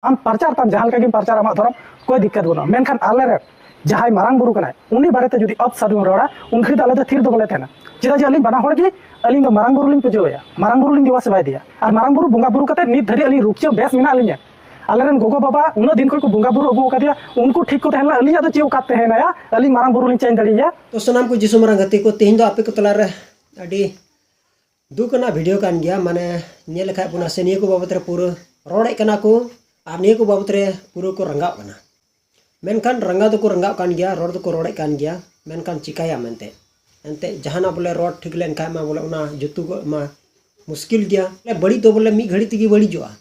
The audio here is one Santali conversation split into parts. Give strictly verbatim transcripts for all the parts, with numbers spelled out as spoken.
ᱟᱢ ᱯᱨᱚᱪᱟᱨ ᱛᱟᱢ, ᱡᱟᱦᱟᱸ ᱞᱮᱠᱟ ᱜᱮᱢ ᱯᱨᱚᱪᱟᱨ, ᱟᱢᱟᱜ ᱫᱷᱚᱨᱚᱢ, ᱠᱳᱭ ᱫᱤᱠᱠᱟᱛ ᱵᱟᱹᱱᱩᱜᱼᱟ᱾ ᱢᱮᱱᱠᱷᱟᱱ ᱟᱞᱮ ᱨᱮᱱ ᱡᱟᱦᱟᱸᱭ ᱢᱟᱨᱟᱝ ᱵᱩᱨᱩ ᱠᱟᱱᱟᱭ, ᱩᱱᱤ ᱵᱟᱨᱮᱛᱮ ᱡᱩᱫᱤ ᱚᱯᱥᱟᱫᱩᱢ ᱨᱚᱲᱟ, ᱩᱱ ᱜᱷᱟᱹᱲᱤᱡ ᱫᱚ ᱟᱞᱮ ᱫᱚ ᱛᱷᱤᱨ ᱫᱚ ᱵᱟᱞᱮ ᱛᱟᱦᱮᱱᱟ᱾ ᱪᱮᱫᱟᱜ ᱡᱮ ᱟᱹᱞᱤᱧ ᱵᱟᱱᱟ ᱦᱚᱲ ᱜᱮ, ᱟᱹᱞᱤᱧ ᱫᱚ ᱢᱟᱨᱟᱝ ᱵᱩᱨᱩ ᱞᱤᱧ ᱯᱩᱡᱟᱹ ᱟᱭᱟ, ᱢᱟᱨᱟᱝ ᱵᱩᱨᱩ ᱞᱤᱧ ᱫᱮᱵᱟ ᱥᱮᱵᱟᱭᱮᱫᱮᱭᱟ, ᱟᱨ ᱢᱟᱨᱟᱝ ᱵᱩᱨᱩ ᱵᱚᱸᱜᱟ ᱵᱩᱨᱩ ᱠᱟᱛᱮ ᱱᱤᱛ ᱫᱷᱟᱹᱨᱤᱡ ᱟᱹᱞᱤᱧ ᱨᱩᱠᱷᱤᱭᱟᱹ ᱵᱮᱥ ᱢᱮᱱᱟᱜ ᱞᱤᱧᱟ᱾ ᱟᱞᱮ ᱨᱮᱱ ᱜᱚᱜᱚ ᱵᱟᱵᱟ ᱩᱱᱟᱹᱜ ᱫᱤᱱ ᱠᱷᱚᱱ ᱠᱚ ᱵᱚᱸᱜᱟ ᱵᱩᱨᱩ ᱟᱹᱜᱩ ᱟᱠᱟᱫᱮᱭᱟ, ᱩᱱᱠᱩ ᱴᱷᱤᱠ ᱠᱚ ᱛᱟᱦᱮᱸ ᱞᱮᱱᱟ, ᱟᱹᱞᱤᱧᱟᱜ ᱫᱚ ᱪᱮᱫ ᱚᱠᱟᱛ ᱛᱟᱦᱮᱱᱟᱭᱟ? ᱟᱹᱞᱤᱧ ᱢᱟᱨᱟᱝ ᱵᱩᱨᱩ ᱞᱤᱧ ᱪᱮᱧᱡᱽ ᱫᱟᱲᱮᱭᱟᱭᱟ? ᱛᱚ ᱥᱟᱱᱟᱢ ᱠᱚ ᱡᱤᱥᱩ ᱢᱟᱨᱟᱝ ᱜᱟᱛᱮ ᱠᱚ, ᱛᱮᱦᱮᱧ ᱫᱚ ᱟᱯᱮ ᱠᱚ ᱛᱟᱞᱟᱨᱮ ᱟᱹᱰᱤ ᱫᱩᱠ ᱟᱱᱟᱜ ᱵᱷᱤᱰᱤᱭᱳ ᱠᱟᱱ ᱜᱮᱭᱟ, ᱢᱟᱱᱮ ᱧᱮᱞ ᱞᱮᱠᱷᱟᱡ ᱵᱚᱱ ᱱᱟᱥᱮ ᱱᱤᱭᱟᱹ ᱠᱚ ᱵᱟᱵᱚᱛ ᱨᱮ ᱯᱩᱨᱟᱹ ᱨᱚᱲᱮᱫ ᱠᱟᱱᱟ ᱠᱚ, ᱟᱨ ᱱᱤᱭᱟᱹ ᱠᱚ ᱵᱟᱵᱚᱛ ᱨᱮ ᱯᱩᱨᱟᱹ ᱠᱚ ᱨᱟᱸᱜᱟᱣ ᱠᱟᱱᱟ᱾ ᱢᱮᱱᱠᱷᱟᱱ ᱨᱟᱸᱜᱟᱣ ᱫᱚᱠᱚ ᱨᱟᱸᱜᱟᱣ ᱠᱟᱱ ᱜᱮᱭᱟ, ᱨᱚᱲ ᱫᱚᱠᱚ ᱨᱚᱲᱮᱫ ᱠᱟᱱ ᱜᱮᱭᱟ, ᱢᱮᱱᱠᱷᱟᱱ ᱪᱤᱠᱟᱭᱟᱢ ᱮᱱᱛᱮ? ᱮᱱᱛᱮ ᱡᱟᱦᱟᱱᱟᱜ ᱵᱚᱞᱮ ᱨᱚᱲ ᱴᱷᱤᱠ ᱞᱮᱱᱠᱷᱟᱡ ᱢᱟ ᱵᱚᱞᱮ ᱚᱱᱟ ᱡᱩᱛᱩᱜᱚᱜ ᱢᱟ ᱢᱩᱥᱠᱤᱞ ᱜᱮᱭᱟ᱾ ᱵᱚᱞᱮ ᱵᱟᱹᱲᱤᱡ ᱫᱚ ᱵᱚᱞᱮ ᱢᱤᱫ ᱜᱷᱟᱹᱲᱤᱡ ᱛᱮᱜᱮ ᱵᱟᱹᱲᱤᱡᱚᱜᱼᱟ,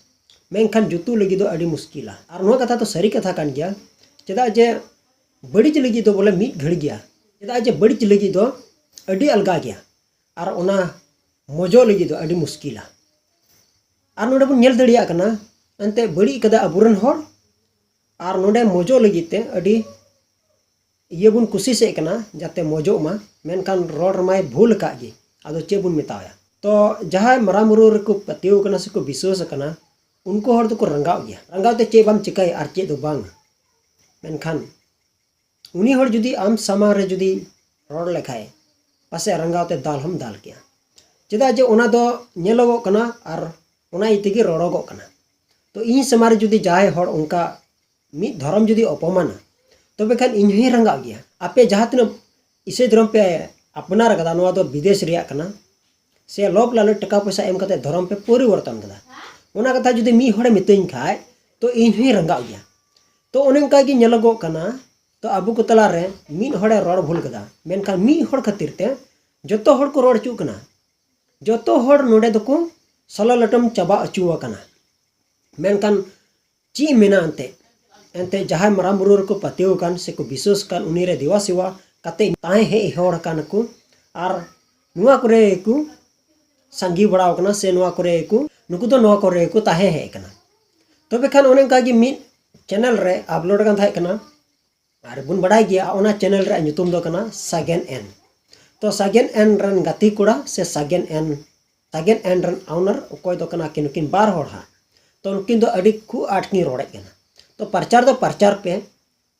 ᱢᱮᱱᱠᱷᱟᱱ ᱡᱩᱛᱩᱜ ᱞᱟᱹᱜᱤᱫ ᱫᱚ ᱟᱹᱰᱤ ᱢᱩᱥᱠᱤᱞᱟ᱾ ᱟᱨ ᱱᱚᱣᱟ ᱠᱟᱛᱷᱟ ᱫᱚ ᱥᱟᱹᱨᱤ ᱠᱟᱛᱷᱟ ᱠᱟᱱ ᱜᱮᱭᱟ, ᱪᱮᱫᱟᱜ ᱡᱮ ᱵᱟᱹᱲᱤᱡ ᱞᱟᱹᱜᱤᱫ ᱫᱚ ᱵᱚᱞᱮ ᱢᱤᱫ ᱜᱷᱟᱹᱲᱤ ᱜᱮᱭᱟ, ᱪᱮᱫᱟᱜ ᱡᱮ ᱵᱟᱹᱲᱤᱡ ᱞᱟᱹᱜᱤᱫ ᱫᱚ ᱟᱹᱰᱤ ᱟᱞᱜᱟ ᱜᱮᱭᱟ, ᱟᱨ ᱚᱱᱟ ᱢᱚᱡᱚᱜ ᱞᱟᱹᱜᱤᱫ ᱫᱚ ᱟᱹᱰᱤ ᱢᱩᱥᱠᱤᱞᱟ᱾ ᱟᱨ ᱱᱚᱰᱮ ᱵᱚᱱ ᱧᱮᱞ ᱫᱟᱲᱮᱭᱟᱜ ᱠᱟᱱᱟ, ᱮᱱᱛᱮ ᱵᱟᱹᱲᱤᱡ ᱠᱟᱫᱟ ᱟᱵᱚᱨᱮᱱ ᱦᱚᱲ, ᱟᱨ ᱱᱚᱰᱮ ᱢᱚᱡᱚᱜ ᱞᱟᱹᱜᱤᱫ ᱛᱮ ᱟᱹᱰᱤ ᱤᱭᱟᱹ ᱵᱚᱱ ᱠᱩᱥᱤᱥᱮᱫ ᱠᱟᱱᱟ ᱡᱟᱛᱮ ᱢᱚᱡᱚᱜ ᱢᱟ, ᱢᱮᱱᱠᱷᱟᱱ ᱨᱚᱲ ᱨᱮᱢᱟᱭ ᱵᱷᱩᱞ ᱟᱠᱟᱫ ᱜᱮ᱾ ᱟᱫᱚ ᱪᱮᱫ ᱵᱚᱱ ᱢᱮᱛᱟᱣᱟᱭᱟ? ᱛᱚ ᱡᱟᱦᱟᱸᱭ ᱢᱟᱨᱟᱝ ᱵᱩᱨᱩ ᱨᱮᱠᱚ ᱯᱟᱹᱛᱭᱟᱹᱣ ᱠᱟᱱᱟ ᱥᱮᱠᱚ ᱵᱤᱥᱣᱟᱹᱥ ᱟᱠᱟᱱᱟ, ᱩᱱᱠᱩ ᱦᱚᱲ ᱫᱚᱠᱚ ᱨᱟᱸᱜᱟᱣ ᱜᱮᱭᱟ᱾ ᱨᱟᱸᱜᱟᱣ ᱛᱮ ᱪᱮᱫ ᱵᱟᱢ ᱪᱤᱠᱟᱹᱭᱟ ᱟᱨ ᱪᱮᱫ ᱫᱚ ᱵᱟᱝ᱾ ᱢᱮᱱᱠᱷᱟᱱ ᱩᱱᱤ ᱦᱚᱲ ᱡᱩᱫᱤ ᱟᱢ ᱥᱟᱢᱟᱝ ᱨᱮ ᱡᱩᱫᱤ ᱨᱚᱲ ᱞᱮᱠᱷᱟᱡ, ᱯᱟᱥᱮᱡ ᱨᱟᱸᱜᱟᱣ ᱛᱮ ᱫᱟᱞ ᱦᱚᱸᱢ ᱫᱟᱞ ᱠᱮᱭᱟ᱾ ᱪᱮᱫᱟᱜ ᱡᱮ ᱚᱱᱟ ᱫᱚ ᱧᱮᱞᱚᱜᱚᱜ ᱠᱟᱱᱟ ᱟᱨ ᱚᱱᱟ ᱤᱭᱟᱹ ᱛᱮᱜᱮ ᱨᱚᱲᱚᱜᱚᱜ ᱠᱟᱱᱟ᱾ ᱛᱚ ᱤᱧ ᱥᱟᱢᱟᱝ ᱨᱮ ᱡᱩᱫᱤ ᱡᱟᱦᱟᱸᱭ ᱦᱚᱲ ᱚᱱᱠᱟ ᱢᱤᱫ ᱫᱷᱚᱨᱚᱢ ᱡᱩᱫᱤ ᱚᱯᱚᱢᱟᱱᱟ, ᱛᱚᱵᱮ ᱠᱷᱟᱱ ᱤᱧ ᱦᱚᱸᱧ ᱨᱟᱸᱜᱟᱣ ᱜᱮᱭᱟ᱾ ᱟᱯᱮ ᱡᱟᱦᱟᱸ ᱛᱤᱱᱟᱹᱜ ᱤᱥᱟᱹᱭ ᱫᱷᱚᱨᱚᱢ ᱯᱮ ᱟᱯᱱᱟᱨ ᱟᱠᱟᱫᱟ, ᱱᱚᱣᱟ ᱫᱚ ᱵᱤᱫᱮᱥ ᱨᱮᱭᱟᱜ ᱠᱟᱱᱟ, ᱥᱮ ᱞᱳᱵᱷ ᱞᱟᱞᱚᱪ ᱴᱟᱠᱟ ᱯᱚᱭᱥᱟ ᱮᱢ ᱠᱟᱛᱮ ᱫᱷᱚᱨᱚᱢ ᱯᱮ ᱯᱚᱨᱤᱵᱚᱨᱛᱚᱱ ᱠᱟᱫᱟ, ᱚᱱᱟ ᱠᱟᱛᱷᱟ ᱡᱩᱫᱤ ᱢᱤᱫ ᱦᱚᱲᱮ ᱢᱤᱛᱟᱹᱧ ᱠᱷᱟᱡ, ᱛᱚ ᱤᱧ ᱦᱚᱸᱧ ᱨᱟᱸᱜᱟᱣ ᱜᱮᱭᱟ᱾ ᱛᱚ ᱚᱱᱮ ᱚᱱᱠᱟ ᱜᱮ ᱧᱮᱞᱚᱜᱚᱜ ᱠᱟᱱᱟ, ᱛᱚ ᱟᱵᱚ ᱠᱚ ᱛᱟᱞᱟᱨᱮ ᱢᱤᱫ ᱦᱚᱲᱮ ᱨᱚᱲ ᱵᱷᱩᱞ ᱠᱟᱫᱟ, ᱢᱮᱱᱠᱷᱟᱱ ᱢᱤᱫ ᱦᱚᱲ ᱠᱷᱟᱹᱛᱤᱨ ᱛᱮ ᱡᱚᱛᱚ ᱦᱚᱲ ᱠᱚ ᱨᱚᱲ ᱦᱚᱪᱚᱜ ᱠᱟᱱᱟ, ᱡᱚᱛᱚ ᱦᱚᱲ ᱱᱚᱰᱮ ᱫᱚᱠᱚ ᱥᱟᱞᱟ ᱞᱚᱴᱚᱢ ᱪᱟᱵᱟ ᱦᱚᱪᱚ ᱟᱠᱟᱱᱟ᱾ ᱢᱮᱱᱠᱷᱟᱱ ᱪᱮᱫ ᱮᱢ ᱢᱮᱱᱟ ᱮᱱᱛᱮ? ᱮᱱᱛᱮ ᱡᱟᱦᱟᱸᱭ ᱢᱟᱨᱟᱝ ᱵᱩᱨᱩ ᱨᱮᱠᱚ ᱯᱟᱹᱛᱭᱟᱹᱣ ᱟᱠᱟᱱ ᱥᱮᱠᱚ ᱵᱤᱥᱣᱟᱹᱥ ᱟᱠᱟᱱ, ᱩᱱᱤ ᱨᱮ ᱫᱮᱵᱟ ᱥᱮᱵᱟ ᱠᱟᱛᱮ ᱛᱟᱦᱮᱸ ᱦᱮᱡ ᱦᱚᱲ ᱠᱟᱱᱟ ᱠᱚ, ᱟᱨ ᱱᱚᱣᱟ ᱠᱚᱨᱮ ᱜᱮᱠᱚ ᱥᱟᱸᱜᱮ ᱵᱟᱲᱟᱣ ᱠᱟᱱᱟ, ᱥᱮ ᱱᱚᱣᱟ ᱠᱚᱨᱮ ᱜᱮᱠᱚ, ᱱᱩᱠᱩ ᱫᱚ ᱱᱚᱣᱟ ᱠᱚᱨᱮ ᱜᱮᱠᱚ ᱛᱟᱦᱮᱸ ᱦᱮᱡ ᱠᱟᱱᱟ᱾ ᱛᱚᱵᱮ ᱠᱷᱟᱱ ᱚᱱᱮ ᱚᱱᱠᱟ ᱜᱮ ᱢᱤᱫ ᱪᱮᱱᱮᱞ ᱨᱮ ᱟᱯᱞᱳᱰ ᱟᱠᱟᱱ ᱛᱟᱦᱮᱸ ᱠᱟᱱᱟ, ᱟᱨ ᱵᱚᱱ ᱵᱟᱰᱟᱭ ᱜᱮᱭᱟ ᱚᱱᱟ ᱪᱮᱱᱮᱞ ᱨᱮᱭᱟᱜ ᱧᱩᱛᱩᱢ ᱫᱚ ᱠᱟᱱᱟ ᱥᱟᱜᱮᱱ ᱮᱱ᱾ ᱛᱚ ᱥᱟᱜᱮᱱ ᱮᱱ ᱨᱮᱱ ᱜᱟᱛᱮ ᱠᱚᱲᱟ ᱥᱮ ᱥᱟᱜᱮᱱ ᱮᱱ, ᱥᱟᱜᱮᱱ ᱮᱱ ᱨᱮᱱ ᱟᱣᱱᱟᱨ ᱚᱠᱚᱭ ᱫᱚ ᱠᱟᱱᱟ ᱠᱤᱱ, ᱱᱩᱠᱤᱱ ᱵᱟᱨ ᱦᱚᱲ ᱦᱟᱸᱜ᱾ ᱛᱚ ᱱᱩᱠᱤᱱ ᱫᱚ ᱟᱹᱰᱤ ᱠᱷᱩᱵ ᱟᱸᱴ ᱠᱤᱱ ᱨᱚᱲᱮᱫ ᱠᱟᱱᱟ᱾ ᱛᱚ ᱯᱨᱚᱪᱟᱨ ᱫᱚ ᱯᱨᱚᱪᱟᱨ ᱯᱮ,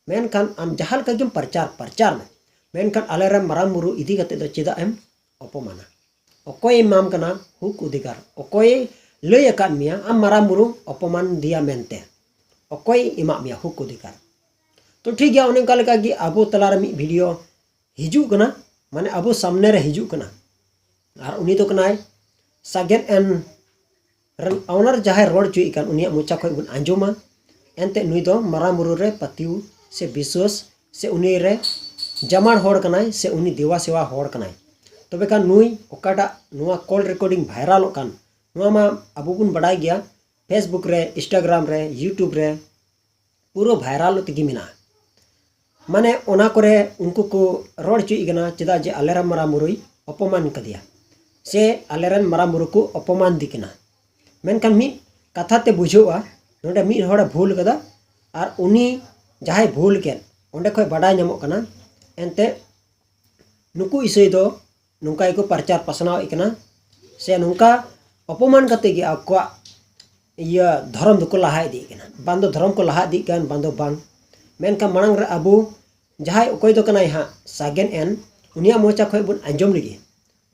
ᱢᱮᱱᱠᱷᱟᱱ ᱟᱢ ᱡᱟᱦᱟᱸ ᱞᱮᱠᱟ ᱜᱮᱢ ᱯᱨᱚᱪᱟᱨ, ᱯᱨᱚᱪᱟᱨ ᱢᱮ, ᱢᱮᱱᱠᱷᱟᱱ ᱟᱞᱮᱨᱮᱱ ᱢᱟᱨᱟᱝ ᱵᱩᱨᱩ ᱤᱫᱤ ᱠᱟᱛᱮ ᱫᱚ ᱪᱮᱫᱟᱜ ᱮᱢ ᱚᱯᱚᱢᱟᱱᱟ? ᱚᱠᱚᱭᱮ ᱮᱢᱟᱢ ᱠᱟᱱᱟ ᱦᱩᱠ ᱚᱫᱷᱤᱠᱟᱨ? ᱚᱠᱚᱭᱮ ᱞᱟᱹᱭ ᱟᱠᱟᱫ ᱢᱮᱭᱟ ᱟᱢ ᱢᱟᱨᱟᱝ ᱵᱩᱨᱩ ᱚᱯᱚᱢᱟᱱ ᱫᱤᱭᱟ ᱢᱮᱱᱛᱮ? ᱚᱠᱚᱭᱮ ᱮᱢᱟᱜ ᱢᱮᱭᱟ ᱦᱩᱠ ᱚᱫᱷᱤᱠᱟᱨ? ᱛᱚ ᱴᱷᱤᱠ ᱜᱮᱭᱟ, ᱚᱱᱮ ᱚᱱᱠᱟ ᱞᱮᱠᱟ ᱜᱮ ᱟᱵᱚ ᱛᱟᱞᱟᱨᱮ ᱢᱤᱫ ᱵᱷᱤᱰᱤᱭᱳ ᱦᱤᱡᱩᱜ ᱠᱟᱱᱟ, ᱢᱟᱱᱮ ᱟᱵᱚ ᱥᱟᱢᱱᱮ ᱨᱮ ᱦᱤᱡᱩᱜ ᱠᱟᱱᱟ᱾ ᱟᱨ ᱩᱱᱤ ᱫᱚ ᱠᱟᱱᱟᱭ ᱥᱟᱜᱮᱱ ᱮᱱ ᱨᱮᱱ owner ᱡᱟᱦᱟᱸᱭ ᱨᱚᱲ ᱦᱚᱪᱚᱭᱮᱫ ᱠᱟᱱ, ᱩᱱᱤᱭᱟᱜ ᱢᱚᱪᱟ ᱠᱷᱚᱱ ᱵᱚᱱ ᱟᱸᱡᱚᱢᱟ᱾ ᱮᱱᱛᱮᱫ ᱱᱩᱭ ᱫᱚ ᱢᱟᱨᱟᱝ ᱵᱩᱨᱩ ᱨᱮ ᱯᱟᱹᱛᱭᱟᱹᱣ ᱥᱮ ᱵᱤᱥᱣᱟᱥ ᱥᱮ ᱩᱱᱤ ᱨᱮ ᱡᱟᱢᱟᱲ ᱦᱚᱲ ᱠᱟᱱᱟᱭ ᱥᱮ ᱩᱱᱤ ᱫᱮᱣᱟ ᱥᱮᱣᱟ ᱦᱚᱲ ᱠᱟᱱᱟᱭ᱾ ᱛᱚᱵᱮ ᱠᱷᱟᱱ ᱱᱩᱭ ᱚᱠᱟᱴᱟᱜ ᱱᱚᱣᱟ ᱠᱚᱞ ᱨᱮᱠᱚᱨᱰᱤᱝ ᱵᱷᱟᱭᱨᱟᱞᱚᱜ ᱠᱟᱱ, ᱱᱚᱣᱟ ᱢᱟ ᱟᱵᱚ ᱵᱚᱱ ᱵᱟᱰᱟᱭ ᱜᱮᱭᱟ, Facebook ᱨᱮ, Instagram ᱨᱮ, YouTube ᱨᱮ ᱯᱩᱨᱟᱹ ᱵᱷᱟᱭᱨᱟᱞ ᱛᱮᱜᱮ ᱢᱮᱱᱟᱜᱼᱟ᱾ ᱢᱟᱱᱮ ᱚᱱᱟ ᱠᱚᱨᱮ ᱩᱱᱠᱩ ᱠᱚ ᱨᱚᱲ ᱦᱚᱪᱚᱭᱮᱫ ᱠᱟᱱᱟ, ᱪᱮᱫᱟᱜ ᱡᱮ ᱟᱞᱮᱨᱮᱱ ᱢᱟᱨᱟᱝ ᱵᱩᱨᱩᱭ ᱚᱯᱚᱢᱟᱱ ᱠᱟᱫᱮᱭᱟ ᱥᱮ ᱟᱞᱮᱨᱮᱱ ᱢᱟᱨᱟᱝ ᱵᱩᱨᱩ ᱠᱚ ᱚᱯᱚᱢᱟᱱ ᱫᱤ ᱠᱟᱱᱟ᱾ ᱢᱮᱱᱠᱷᱟᱱ ᱢᱤᱫ ᱠᱟᱛᱷᱟ ᱛᱮ ᱵᱩᱡᱷᱟᱹᱜᱼᱟ, ᱱᱚᱰᱮ ᱢᱤᱫ ᱦᱚᱲᱮ ᱵᱷᱩᱞ ᱠᱟᱫᱟ, ᱟᱨ ᱩᱱᱤ ᱡᱟᱦᱟᱸᱭ ᱵᱷᱩᱞ ᱠᱮᱫ, ᱚᱸᱰᱮ ᱠᱷᱚᱱ ᱵᱟᱰᱟᱭ ᱧᱟᱢᱚᱜ ᱠᱟᱱᱟ᱾ ᱮᱱᱛᱮᱫ ᱱᱩᱠᱩ ᱤᱥᱟᱹᱭ ᱫᱚ ᱱᱚᱝᱠᱟ ᱜᱮᱠᱚ ᱯᱨᱚᱪᱟᱨ ᱯᱟᱥᱱᱟᱣᱮᱫ ᱠᱟᱱᱟ, ᱥᱮ ᱱᱚᱝᱠᱟ ᱚᱯᱚᱢᱟᱱ ᱠᱟᱛᱮ ᱜᱮ ᱟᱠᱚᱣᱟᱜ ᱤᱭᱟᱹ ᱫᱷᱚᱨᱚᱢ ᱫᱚᱠᱚ ᱞᱟᱦᱟ ᱤᱫᱤᱭᱮᱫ ᱠᱟᱱᱟ᱾ ᱵᱟᱝ ᱫᱚ ᱫᱷᱚᱨᱚᱢ ᱠᱚ ᱞᱟᱦᱟ ᱤᱫᱤᱭᱮᱫ ᱠᱟᱱ, ᱵᱟᱝ ᱫᱚ ᱵᱟᱝ᱾ ᱢᱮᱱᱠᱷᱟᱱ ᱢᱟᱲᱟᱝ ᱨᱮ ᱟᱵᱚ ᱡᱟᱦᱟᱸᱭ ᱚᱠᱚᱭ ᱫᱚ ᱠᱟᱱᱟᱭ ᱦᱟᱸᱜ ᱥᱟᱜᱮᱱ ᱮᱱ, ᱩᱱᱤᱭᱟᱜ ᱢᱚᱪᱟ ᱠᱷᱚᱱ ᱵᱚᱱ ᱟᱸᱡᱚᱢ ᱞᱮᱜᱮ᱾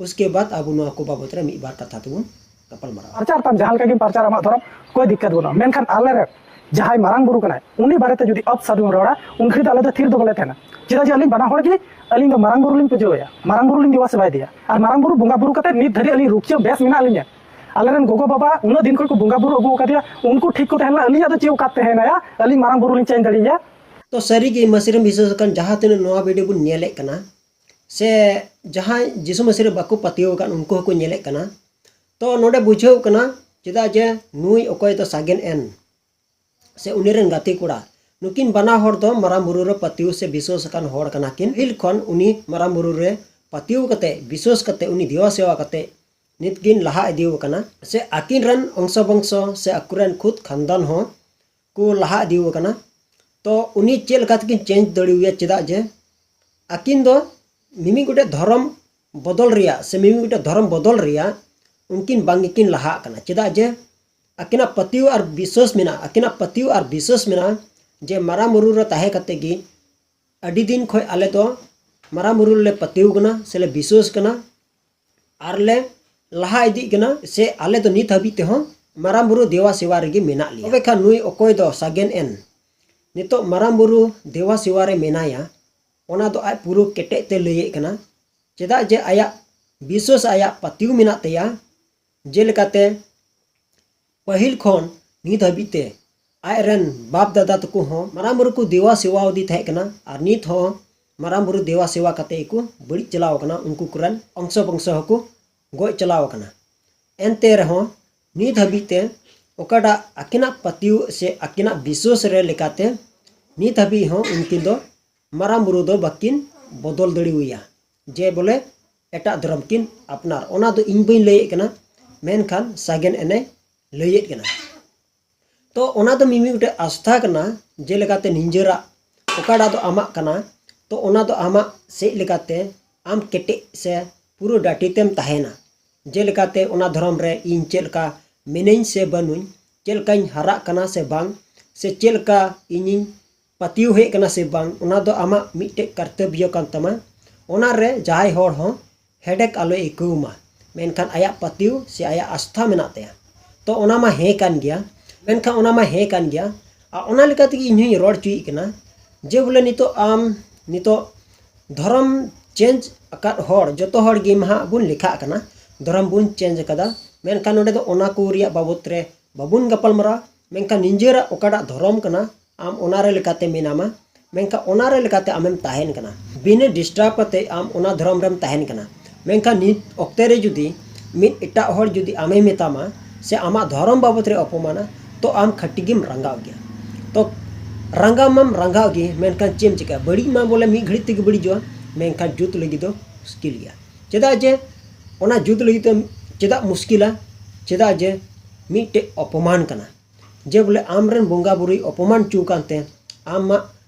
ᱩᱥᱠᱮ ᱵᱟᱫ ᱟᱵᱚ ᱱᱚᱣᱟ ᱠᱚ ᱵᱟᱵᱚᱛ ᱨᱮ ᱢᱤᱫ ᱵᱟᱨ ᱠᱟᱛᱷᱟ ᱛᱮᱵᱚᱱ ᱜᱟᱯᱟᱞ ᱢᱟᱨᱟᱣᱟ᱾ ᱯᱨᱚᱪᱟᱨ ᱛᱟᱢ, ᱡᱟᱦᱟᱸ ᱞᱮᱠᱟ ᱜᱮᱢ ᱯᱨᱚᱪᱟᱨ, ᱟᱢᱟᱜ ᱫᱷᱚᱨᱚᱢ, ᱠᱳᱭ ᱫᱤᱠᱠᱟᱛ ᱵᱟᱹᱱᱩᱜᱼᱟ᱾ ᱢᱮᱱᱠᱷᱟᱱ ᱟᱞᱮ ᱨᱮᱱ ᱡᱟᱦᱟᱸᱭ ᱢᱟᱨᱟᱝ ᱵᱩᱨᱩ ᱠᱟᱱᱟᱭ, ᱩᱱᱤ ᱵᱟᱨᱮᱛᱮ ᱡᱩᱫᱤ ᱚᱯᱥᱟᱫᱩᱢ ᱨᱚᱲᱟ, ᱩᱱᱠᱷᱟᱱ ᱫᱚ ᱟᱞᱮ ᱫᱚ ᱛᱷᱤᱨ ᱫᱚ ᱵᱟᱞᱮ ᱛᱟᱦᱮᱱᱟ᱾ ᱪᱮᱫᱟᱜ ᱡᱮ ᱟᱹᱞᱤᱧ ᱵᱟᱱᱟ ᱦᱚᱲ ᱜᱮ, ᱟᱹᱞᱤᱧ ᱫᱚ ᱢᱟᱨᱟᱝ ᱵᱩᱨᱩ ᱞᱤᱧ ᱯᱩᱡᱟᱹᱣᱟᱭᱟ, ᱢᱟᱨᱟᱝ ᱵᱩᱨᱩ ᱞᱤᱧ ᱫᱮᱵᱟ ᱥᱮᱵᱟᱭ ᱫᱮᱭᱟ᱾ ᱟᱨ ᱢᱟᱨᱟᱝ ᱵᱩᱨᱩ ᱵᱚᱸᱜᱟ ᱵᱩᱨᱩ ᱠᱟᱛᱮ ᱱᱤᱛ ᱫᱷᱟᱹᱨᱤᱡ ᱟᱹᱞᱤᱧ ᱨᱩᱠᱷᱤᱭᱟᱹ ᱵᱮᱥ ᱢᱮᱱᱟᱜ ᱞᱤᱧᱟ᱾ ᱟᱞᱮ ᱨᱮᱱ ᱜᱚᱜᱚ ᱵᱟᱵᱟ ᱩᱱᱟᱹᱜ ᱫᱤᱱ ᱠᱷᱚᱱ ᱠᱚ ᱵᱚᱸᱜᱟ ᱵᱩᱨᱩ ᱟᱹᱜᱩ ᱟᱠᱟᱫᱮᱭᱟ, ᱩᱱᱠᱩ ᱴᱷᱤᱠ ᱠᱚ ᱛᱟᱦᱮᱸ ᱞᱮᱱᱟ, ᱟᱹᱞᱤᱧᱟᱜ ᱫᱚ ᱪᱮᱫ ᱚᱠᱟᱛ ᱛᱟᱦᱮᱸᱭᱮᱱᱟ? ᱟᱹᱞᱤᱧ ᱢᱟᱨᱟᱝ ᱵᱩᱨᱩ ᱞᱤᱧ ᱪᱮᱧᱡᱽ ᱫᱟᱲᱮᱭᱟᱭᱟ? ᱛᱚ ᱥᱟᱹᱨᱤ ᱜᱮ ᱢᱟᱹᱥᱤ ᱨᱮᱱ ᱵᱤᱥᱣᱟᱹᱥ ᱟᱠᱟᱱ ᱡᱟᱦᱟᱸ ᱛᱤᱱᱟᱹᱜ ᱱᱚᱣᱟ ᱵᱷᱤᱰᱤᱭᱳ ᱵᱚᱱ ᱧᱮᱞᱮᱫ ᱠᱟᱱᱟ, ᱥᱮ ᱡᱟᱦᱟᱸᱭ ᱡᱤᱥᱩ ᱢᱟᱹᱥᱤ ᱨᱮ ᱵᱟᱠᱚ ᱯᱟᱹᱛᱭᱟᱹᱣ ᱟᱠᱟᱱ, ᱩᱱᱠᱩ ᱦᱚᱸᱠᱚ ᱧᱮᱞᱮᱫ ᱠᱟᱱᱟ᱾ ᱛᱚ ᱱᱚᱰᱮ ᱵᱩᱡᱷᱟᱹᱣ ᱠᱟᱱᱟ, ᱪᱮᱫᱟᱜ ᱡᱮ ᱱᱩᱭ ᱚᱠᱚᱭ ᱫᱚ ᱥᱟᱜᱮᱱ ᱮᱱ ᱥᱮ ᱩᱱᱤ ᱨᱮᱱ ᱜᱟᱛᱮ ᱠᱚᱲᱟ, ᱱᱩᱠᱤᱱ ᱵᱟᱱᱟ ᱦᱚᱲ ᱫᱚ ᱢᱟᱨᱟᱝ ᱵᱩᱨᱩ ᱨᱮ ᱯᱟᱹᱛᱭᱟᱹᱣ ᱥᱮ ᱵᱤᱥᱣᱟᱹᱥ ᱟᱠᱟᱱ ᱦᱚᱲ ᱠᱟᱱᱟ ᱠᱤᱱ᱾ ᱯᱟᱹᱦᱤᱞ ᱠᱷᱚᱱ ᱩᱱᱤ ᱢᱟᱨᱟᱝ ᱵᱩᱨᱩ ᱨᱮ ᱯᱟᱹᱛᱭᱟᱹᱣ ᱠᱟᱛᱮ, ᱵᱤᱥᱣᱟᱹᱥ ᱠᱟᱛᱮ, ᱩᱱᱤ ᱫᱮᱣᱟ ᱥᱮᱣᱟ ᱠᱟᱛᱮ ᱱᱤᱛ ᱠᱤᱱ ᱞᱟᱦᱟ ᱤᱫᱤ ᱟᱠᱟᱱᱟ, ᱥᱮ ᱟᱹᱠᱤᱱ ᱨᱮᱱ ᱚᱝᱥᱚ ᱵᱚᱝᱥᱚ ᱥᱮ ᱟᱠᱚ ᱨᱮᱱ ᱠᱷᱩᱫ ᱠᱷᱟᱱᱫᱟᱱ ᱦᱚᱸ ᱠᱚ ᱞᱟᱦᱟ ᱤᱫᱤ ᱟᱠᱟᱱᱟ᱾ ᱛᱚ ᱩᱱᱤ ᱪᱮᱫ ᱞᱮᱠᱟ ᱛᱮᱠᱤᱱ ᱪᱮᱧᱡᱽ ᱫᱟᱲᱮᱣᱟᱭᱟ? ᱪᱮᱫᱟᱜ ᱡᱮ ᱟᱹᱠᱤᱱ ᱫᱚ ᱢᱤᱢᱤᱫ ᱜᱚᱴᱮᱡ ᱫᱷᱚᱨᱚᱢ ᱵᱚᱫᱚᱞ ᱨᱮᱭᱟᱜ ᱥᱮ ᱢᱤᱢᱤᱫ ᱜᱚᱴᱮᱡ ᱫᱷᱚᱨᱚᱢ ᱵᱚᱫᱚᱞ ᱨᱮᱭᱟᱜ ᱩᱱᱠᱤᱱ ᱵᱟᱝ ᱜᱮᱠᱤᱱ ᱞᱟᱦᱟᱜ ᱠᱟᱱᱟ᱾ ᱪᱮᱫᱟᱜ ᱡᱮ ᱟᱹᱠᱤᱱᱟᱜ ᱯᱟᱹᱛᱭᱟᱹᱣ ᱟᱨ ᱵᱤᱥᱣᱟᱹᱥ ᱢᱮᱱᱟᱜᱼᱟ, ᱟᱹᱠᱤᱱᱟᱜ ᱯᱟᱹᱛᱭᱟᱹᱣ ᱟᱨ ᱵᱤᱥᱣᱟᱹᱥ ᱢᱮᱱᱟᱜᱼᱟ ᱡᱮ ᱢᱟᱨᱟᱝ ᱵᱩᱨᱩ ᱨᱮ ᱛᱟᱦᱮᱸ ᱠᱟᱛᱮ ᱜᱮ ᱟᱹᱰᱤ ᱫᱤᱱ ᱠᱷᱚᱱ ᱟᱞᱮ ᱫᱚ ᱢᱟᱨᱟᱝ ᱵᱩᱨᱩ ᱨᱮᱞᱮ ᱯᱟᱹᱛᱭᱟᱹᱣ ᱠᱟᱱᱟ ᱥᱮᱞᱮ ᱵᱤᱥᱣᱟᱹᱥ ᱠᱟᱱᱟ ᱟᱨ ᱞᱮ ᱞᱟᱦᱟ ᱤᱫᱤᱜ ᱠᱟᱱᱟ, ᱥᱮ ᱟᱞᱮ ᱫᱚ ᱱᱤᱛ ᱦᱟᱹᱵᱤᱡ ᱛᱮᱦᱚᱸ ᱢᱟᱨᱟᱝ ᱵᱩᱨᱩ ᱫᱮᱣᱟ ᱥᱮᱣᱟ ᱨᱮᱜᱮ ᱢᱮᱱᱟᱜ ᱞᱮᱭᱟ᱾ ᱛᱚᱵᱮ ᱠᱷᱟᱱ ᱱᱩᱭ ᱚᱠᱚᱭ ᱫᱚ ᱥᱟᱜᱮᱱ ᱮᱱ ᱱᱤᱛᱚᱜ ᱢᱟᱨᱟᱝ ᱵᱩᱨᱩ ᱫᱮᱣᱟ ᱥᱮᱣᱟ ᱨᱮ ᱢᱮᱱᱟᱭᱟ, ᱚᱱᱟ ᱫᱚ ᱟᱡ ᱯᱩᱨᱟᱹ ᱠᱮᱴᱮᱡ ᱛᱮ ᱞᱟᱹᱭᱮᱫ ᱠᱟᱱᱟ᱾ ᱪᱮᱫᱟᱜ ᱡᱮ ᱟᱭᱟᱜ ᱵᱤᱥᱣᱟᱹᱥ, ᱟᱭᱟᱜ ᱯᱟᱹᱛᱭᱟᱹᱣ ᱢᱮᱱᱟᱜ ᱛᱟᱭᱟ᱾ ᱡᱮᱞᱮᱠᱟᱛᱮ ᱯᱟᱹᱦᱤᱞ ᱠᱷᱚᱱ ᱱᱤᱛ ᱦᱟᱹᱵᱤᱡ ᱛᱮ ᱟᱡ ᱨᱮᱱ ᱵᱟᱯ ᱫᱟᱫᱟ ᱛᱟᱠᱚ ᱦᱚᱸ ᱢᱟᱨᱟᱝ ᱵᱩᱨᱩ ᱠᱚ ᱫᱮᱣᱟ ᱥᱮᱣᱟ ᱟᱫᱮ ᱛᱟᱦᱮᱸ ᱠᱟᱱᱟ, ᱟᱨ ᱱᱤᱛ ᱦᱚᱸ ᱢᱟᱨᱟᱝ ᱵᱩᱨᱩ ᱫᱮᱣᱟ ᱥᱮᱣᱟ ᱠᱟᱛᱮ ᱜᱮᱠᱚ ᱵᱟᱹᱲᱤᱡ ᱪᱟᱞᱟᱣ ᱟᱠᱟᱱᱟ ᱩᱱᱠᱩ ᱠᱚᱨᱮᱱ ᱚᱝᱥᱚ ᱵᱚᱝᱥᱚ ᱦᱚᱸᱠᱚ ᱜᱚᱡ ᱪᱟᱞᱟᱣ ᱟᱠᱟᱱᱟ᱾ ᱮᱱᱛᱮ ᱨᱮᱦᱚᱸ ᱱᱤᱛ ᱦᱟᱹᱵᱤᱡ ᱛᱮ ᱚᱠᱟᱴᱟᱜ ᱟᱹᱠᱤᱱᱟᱜ ᱯᱟᱹᱛᱭᱟᱹᱣ ᱥᱮ ᱟᱹᱠᱤᱱᱟᱜ ᱵᱤᱥᱣᱟᱹᱥ ᱨᱮ ᱞᱮᱠᱟᱛᱮ ᱱᱤᱛ ᱦᱟᱹᱵᱤᱡ ᱦᱚᱸ ᱩᱱᱠᱤᱱ ᱫᱚ ᱢᱟᱨᱟᱝ ᱵᱩᱨᱩ ᱫᱚ ᱵᱟᱹᱠᱤᱱ ᱵᱚᱫᱚᱞ ᱫᱟᱲᱮᱣᱟᱭᱟ, ᱡᱮ ᱵᱚᱞᱮ ᱮᱴᱟᱜ ᱫᱷᱚᱨᱚᱢ ᱠᱤᱱ ᱟᱯᱱᱟᱨ᱾ ᱚᱱᱟ ᱫᱚ ᱤᱧ ᱵᱟᱹᱧ ᱞᱟᱹᱭᱮᱫ ᱠᱟᱱᱟ, ᱢᱮᱱᱠᱷᱟᱱ ᱥᱟᱜᱮᱱ ᱮᱱᱮ ᱞᱟᱹᱭᱮᱫ ᱠᱟᱱᱟ᱾ ᱛᱚ ᱚᱱᱟ ᱫᱚ ᱢᱤᱢᱤᱫ ᱜᱚᱴᱮᱡ ᱟᱥᱛᱷᱟ ᱠᱟᱱᱟ, ᱡᱮᱞᱮᱠᱟᱛᱮ ᱱᱤᱡᱮᱨᱟᱜ ᱚᱠᱟᱴᱟᱜ ᱫᱚ ᱟᱢᱟᱜ ᱠᱟᱱᱟ, ᱛᱚ ᱚᱱᱟ ᱫᱚ ᱟᱢᱟᱜ ᱥᱮᱫ ᱞᱮᱠᱟᱛᱮ ᱟᱢ ᱠᱮᱴᱮᱡ ᱥᱮ ᱯᱩᱨᱟᱹ ᱰᱟᱹᱴᱤ ᱛᱮᱢ ᱛᱟᱦᱮᱱᱟ᱾ ᱡᱮᱞᱮᱠᱟᱛᱮ ᱚᱱᱟ ᱫᱷᱚᱨᱚᱢ ᱨᱮ ᱤᱧ ᱪᱮᱫ ᱞᱮᱠᱟ ᱢᱤᱱᱟᱹᱧ ᱥᱮ ᱵᱟᱹᱱᱩᱧ, ᱪᱮᱫ ᱞᱮᱠᱟᱧ ᱦᱟᱨᱟᱜ ᱠᱟᱱᱟ ᱥᱮ ᱵᱟᱝ, ᱥᱮ ᱪᱮᱫ ᱞᱮᱠᱟ ᱤᱧᱤᱧ ᱯᱟᱹᱛᱭᱟᱹᱣ ᱦᱮᱡ ᱠᱟᱱᱟ ᱥᱮ ᱵᱟᱝ, ᱚᱱᱟ ᱫᱚ ᱟᱢᱟᱜ ᱢᱤᱫᱴᱮᱡ ᱠᱟᱨᱛᱚᱵᱽᱵᱚ ᱠᱟᱱ ᱛᱟᱢᱟ᱾ ᱚᱱᱟ ᱨᱮ ᱡᱟᱦᱟᱸᱭ ᱦᱚᱲ ᱦᱚᱸ ᱦᱮᱰᱮᱠ ᱟᱞᱚᱭ ᱟᱹᱭᱠᱟᱹᱣ ᱢᱟ, ᱢᱮᱱᱠᱷᱟᱱ ᱟᱭᱟᱜ ᱯᱟᱹᱛᱭᱟᱹᱣ ᱥᱮ ᱟᱭᱟᱜ ᱟᱥᱛᱷᱟ ᱢᱮᱱᱟᱜ ᱛᱟᱭᱟ᱾ ᱛᱚ ᱚᱱᱟ ᱢᱟ ᱦᱮᱸ ᱠᱟᱱ ᱜᱮᱭᱟ, ᱢᱮᱱᱠᱷᱟᱱ ᱚᱱᱟ ᱢᱟ ᱦᱮᱸ ᱠᱟᱱ ᱜᱮᱭᱟ᱾ ᱟᱨ ᱚᱱᱟ ᱞᱮᱠᱟ ᱛᱮᱜᱮ ᱤᱧ ᱦᱚᱧ ᱨᱚᱲ ᱦᱚᱪᱚᱭᱮᱫ ᱠᱟᱱᱟ ᱡᱮ ᱵᱚᱞᱮ ᱱᱤᱛᱚᱜ ᱟᱢ, ᱱᱤᱛᱚᱜ ᱫᱷᱚᱨᱚᱢ ᱪᱮᱧᱡᱽ ᱟᱠᱟᱫ ᱦᱚᱲ, ᱡᱚᱛᱚ ᱦᱚᱲ ᱜᱮ ᱢᱟ ᱦᱟᱸᱜ ᱵᱚᱱ ᱞᱮᱠᱷᱟᱜ ᱠᱟᱱᱟ, ᱫᱷᱚᱨᱚᱢ ᱵᱚᱱ ᱪᱮᱧᱡᱽ ᱟᱠᱟᱫᱟ, ᱢᱮᱱᱠᱷᱟᱱ ᱱᱚᱰᱮ ᱫᱚ ᱚᱱᱟ ᱠᱚ ᱨᱮᱭᱟᱜ ᱵᱟᱵᱚᱫ ᱨᱮ ᱵᱟᱵᱚᱱ ᱜᱟᱯᱟᱞ ᱢᱟᱨᱟᱣᱟ᱾ ᱢᱮᱱᱠᱷᱟᱱ ᱱᱤᱡᱮᱨᱟᱜ ᱚᱠᱟᱴᱟᱜ ᱫᱷᱚᱨᱚᱢ ᱠᱟᱱᱟ, ᱟᱢ ᱚᱱᱟ ᱨᱮ ᱞᱮᱠᱟᱛᱮ ᱢᱮᱱᱟᱢᱟ, ᱢᱮᱱᱠᱷᱟᱱ ᱚᱱᱟ ᱨᱮ ᱞᱮᱠᱟᱛᱮ ᱟᱢᱮᱢ ᱛᱟᱦᱮᱱ ᱠᱟᱱᱟ, ᱵᱤᱱᱟᱹ ᱰᱤᱥᱴᱟᱨᱵ ᱠᱟᱛᱮ ᱟᱢ ᱚᱱᱟ ᱫᱷᱚᱨᱚᱢ ᱨᱮᱢ ᱛᱟᱦᱮᱱ ᱠᱟᱱᱟ᱾ ᱢᱮᱱᱠᱷᱟᱱ ᱱᱤᱛ ᱚᱠᱛᱮ ᱨᱮ ᱡᱩᱫᱤ ᱢᱤᱫ ᱮᱴᱟᱜ ᱦᱚᱲ ᱡᱩᱫᱤ ᱟᱢᱮ ᱢᱮᱛᱟᱢᱟ ᱥᱮ ᱟᱢᱟᱜ ᱫᱷᱚᱨᱚᱢ ᱵᱟᱵᱚᱫ ᱨᱮ ᱚᱯᱚᱢᱟᱱᱟ, ᱛᱚ ᱟᱢ ᱠᱷᱟᱹᱴᱤ ᱜᱮᱢ ᱨᱟᱸᱜᱟᱣ ᱜᱮᱭᱟ᱾ ᱛᱚ ᱨᱟᱸᱜᱟᱣ ᱢᱟᱢ ᱨᱟᱸᱜᱟᱣ ᱜᱮ, ᱢᱮᱱᱠᱷᱟᱱ ᱪᱮᱫ ᱮᱢ ᱪᱤᱠᱟᱹᱭᱟ? ᱵᱟᱹᱲᱤᱡ ᱢᱟ ᱵᱚᱞᱮ ᱢᱤᱫ ᱜᱷᱟᱹᱲᱤᱡ ᱛᱮᱜᱮ ᱵᱟᱹᱲᱤᱡᱚᱜᱼᱟ, ᱢᱮᱱᱠᱷᱟᱱ ᱡᱩᱛ ᱞᱟᱹᱜᱤᱫ ᱫᱚ ᱢᱩᱥᱠᱤᱞ ᱜᱮᱭᱟ᱾ ᱪᱮᱫᱟᱜ ᱡᱮ ᱚᱱᱟ ᱡᱩᱛ ᱞᱟᱹᱜᱤᱫ ᱫᱚ ᱪᱮᱫᱟᱜ ᱢᱩᱥᱠᱤᱞᱟ? ᱪᱮᱫᱟᱜ ᱡᱮ ᱢᱤᱫᱴᱮᱡ ᱚᱯᱚᱢᱟᱱ ᱠᱟᱱᱟ, ᱡᱮ ᱵᱚᱞᱮ ᱟᱢ ᱨᱮᱱ ᱵᱚᱸᱜᱟ ᱵᱩᱨᱩᱭ ᱚᱯᱚᱢᱟᱱ ᱦᱚᱪᱚ ᱟᱠᱟᱱ ᱛᱮ ᱟᱢᱟᱜ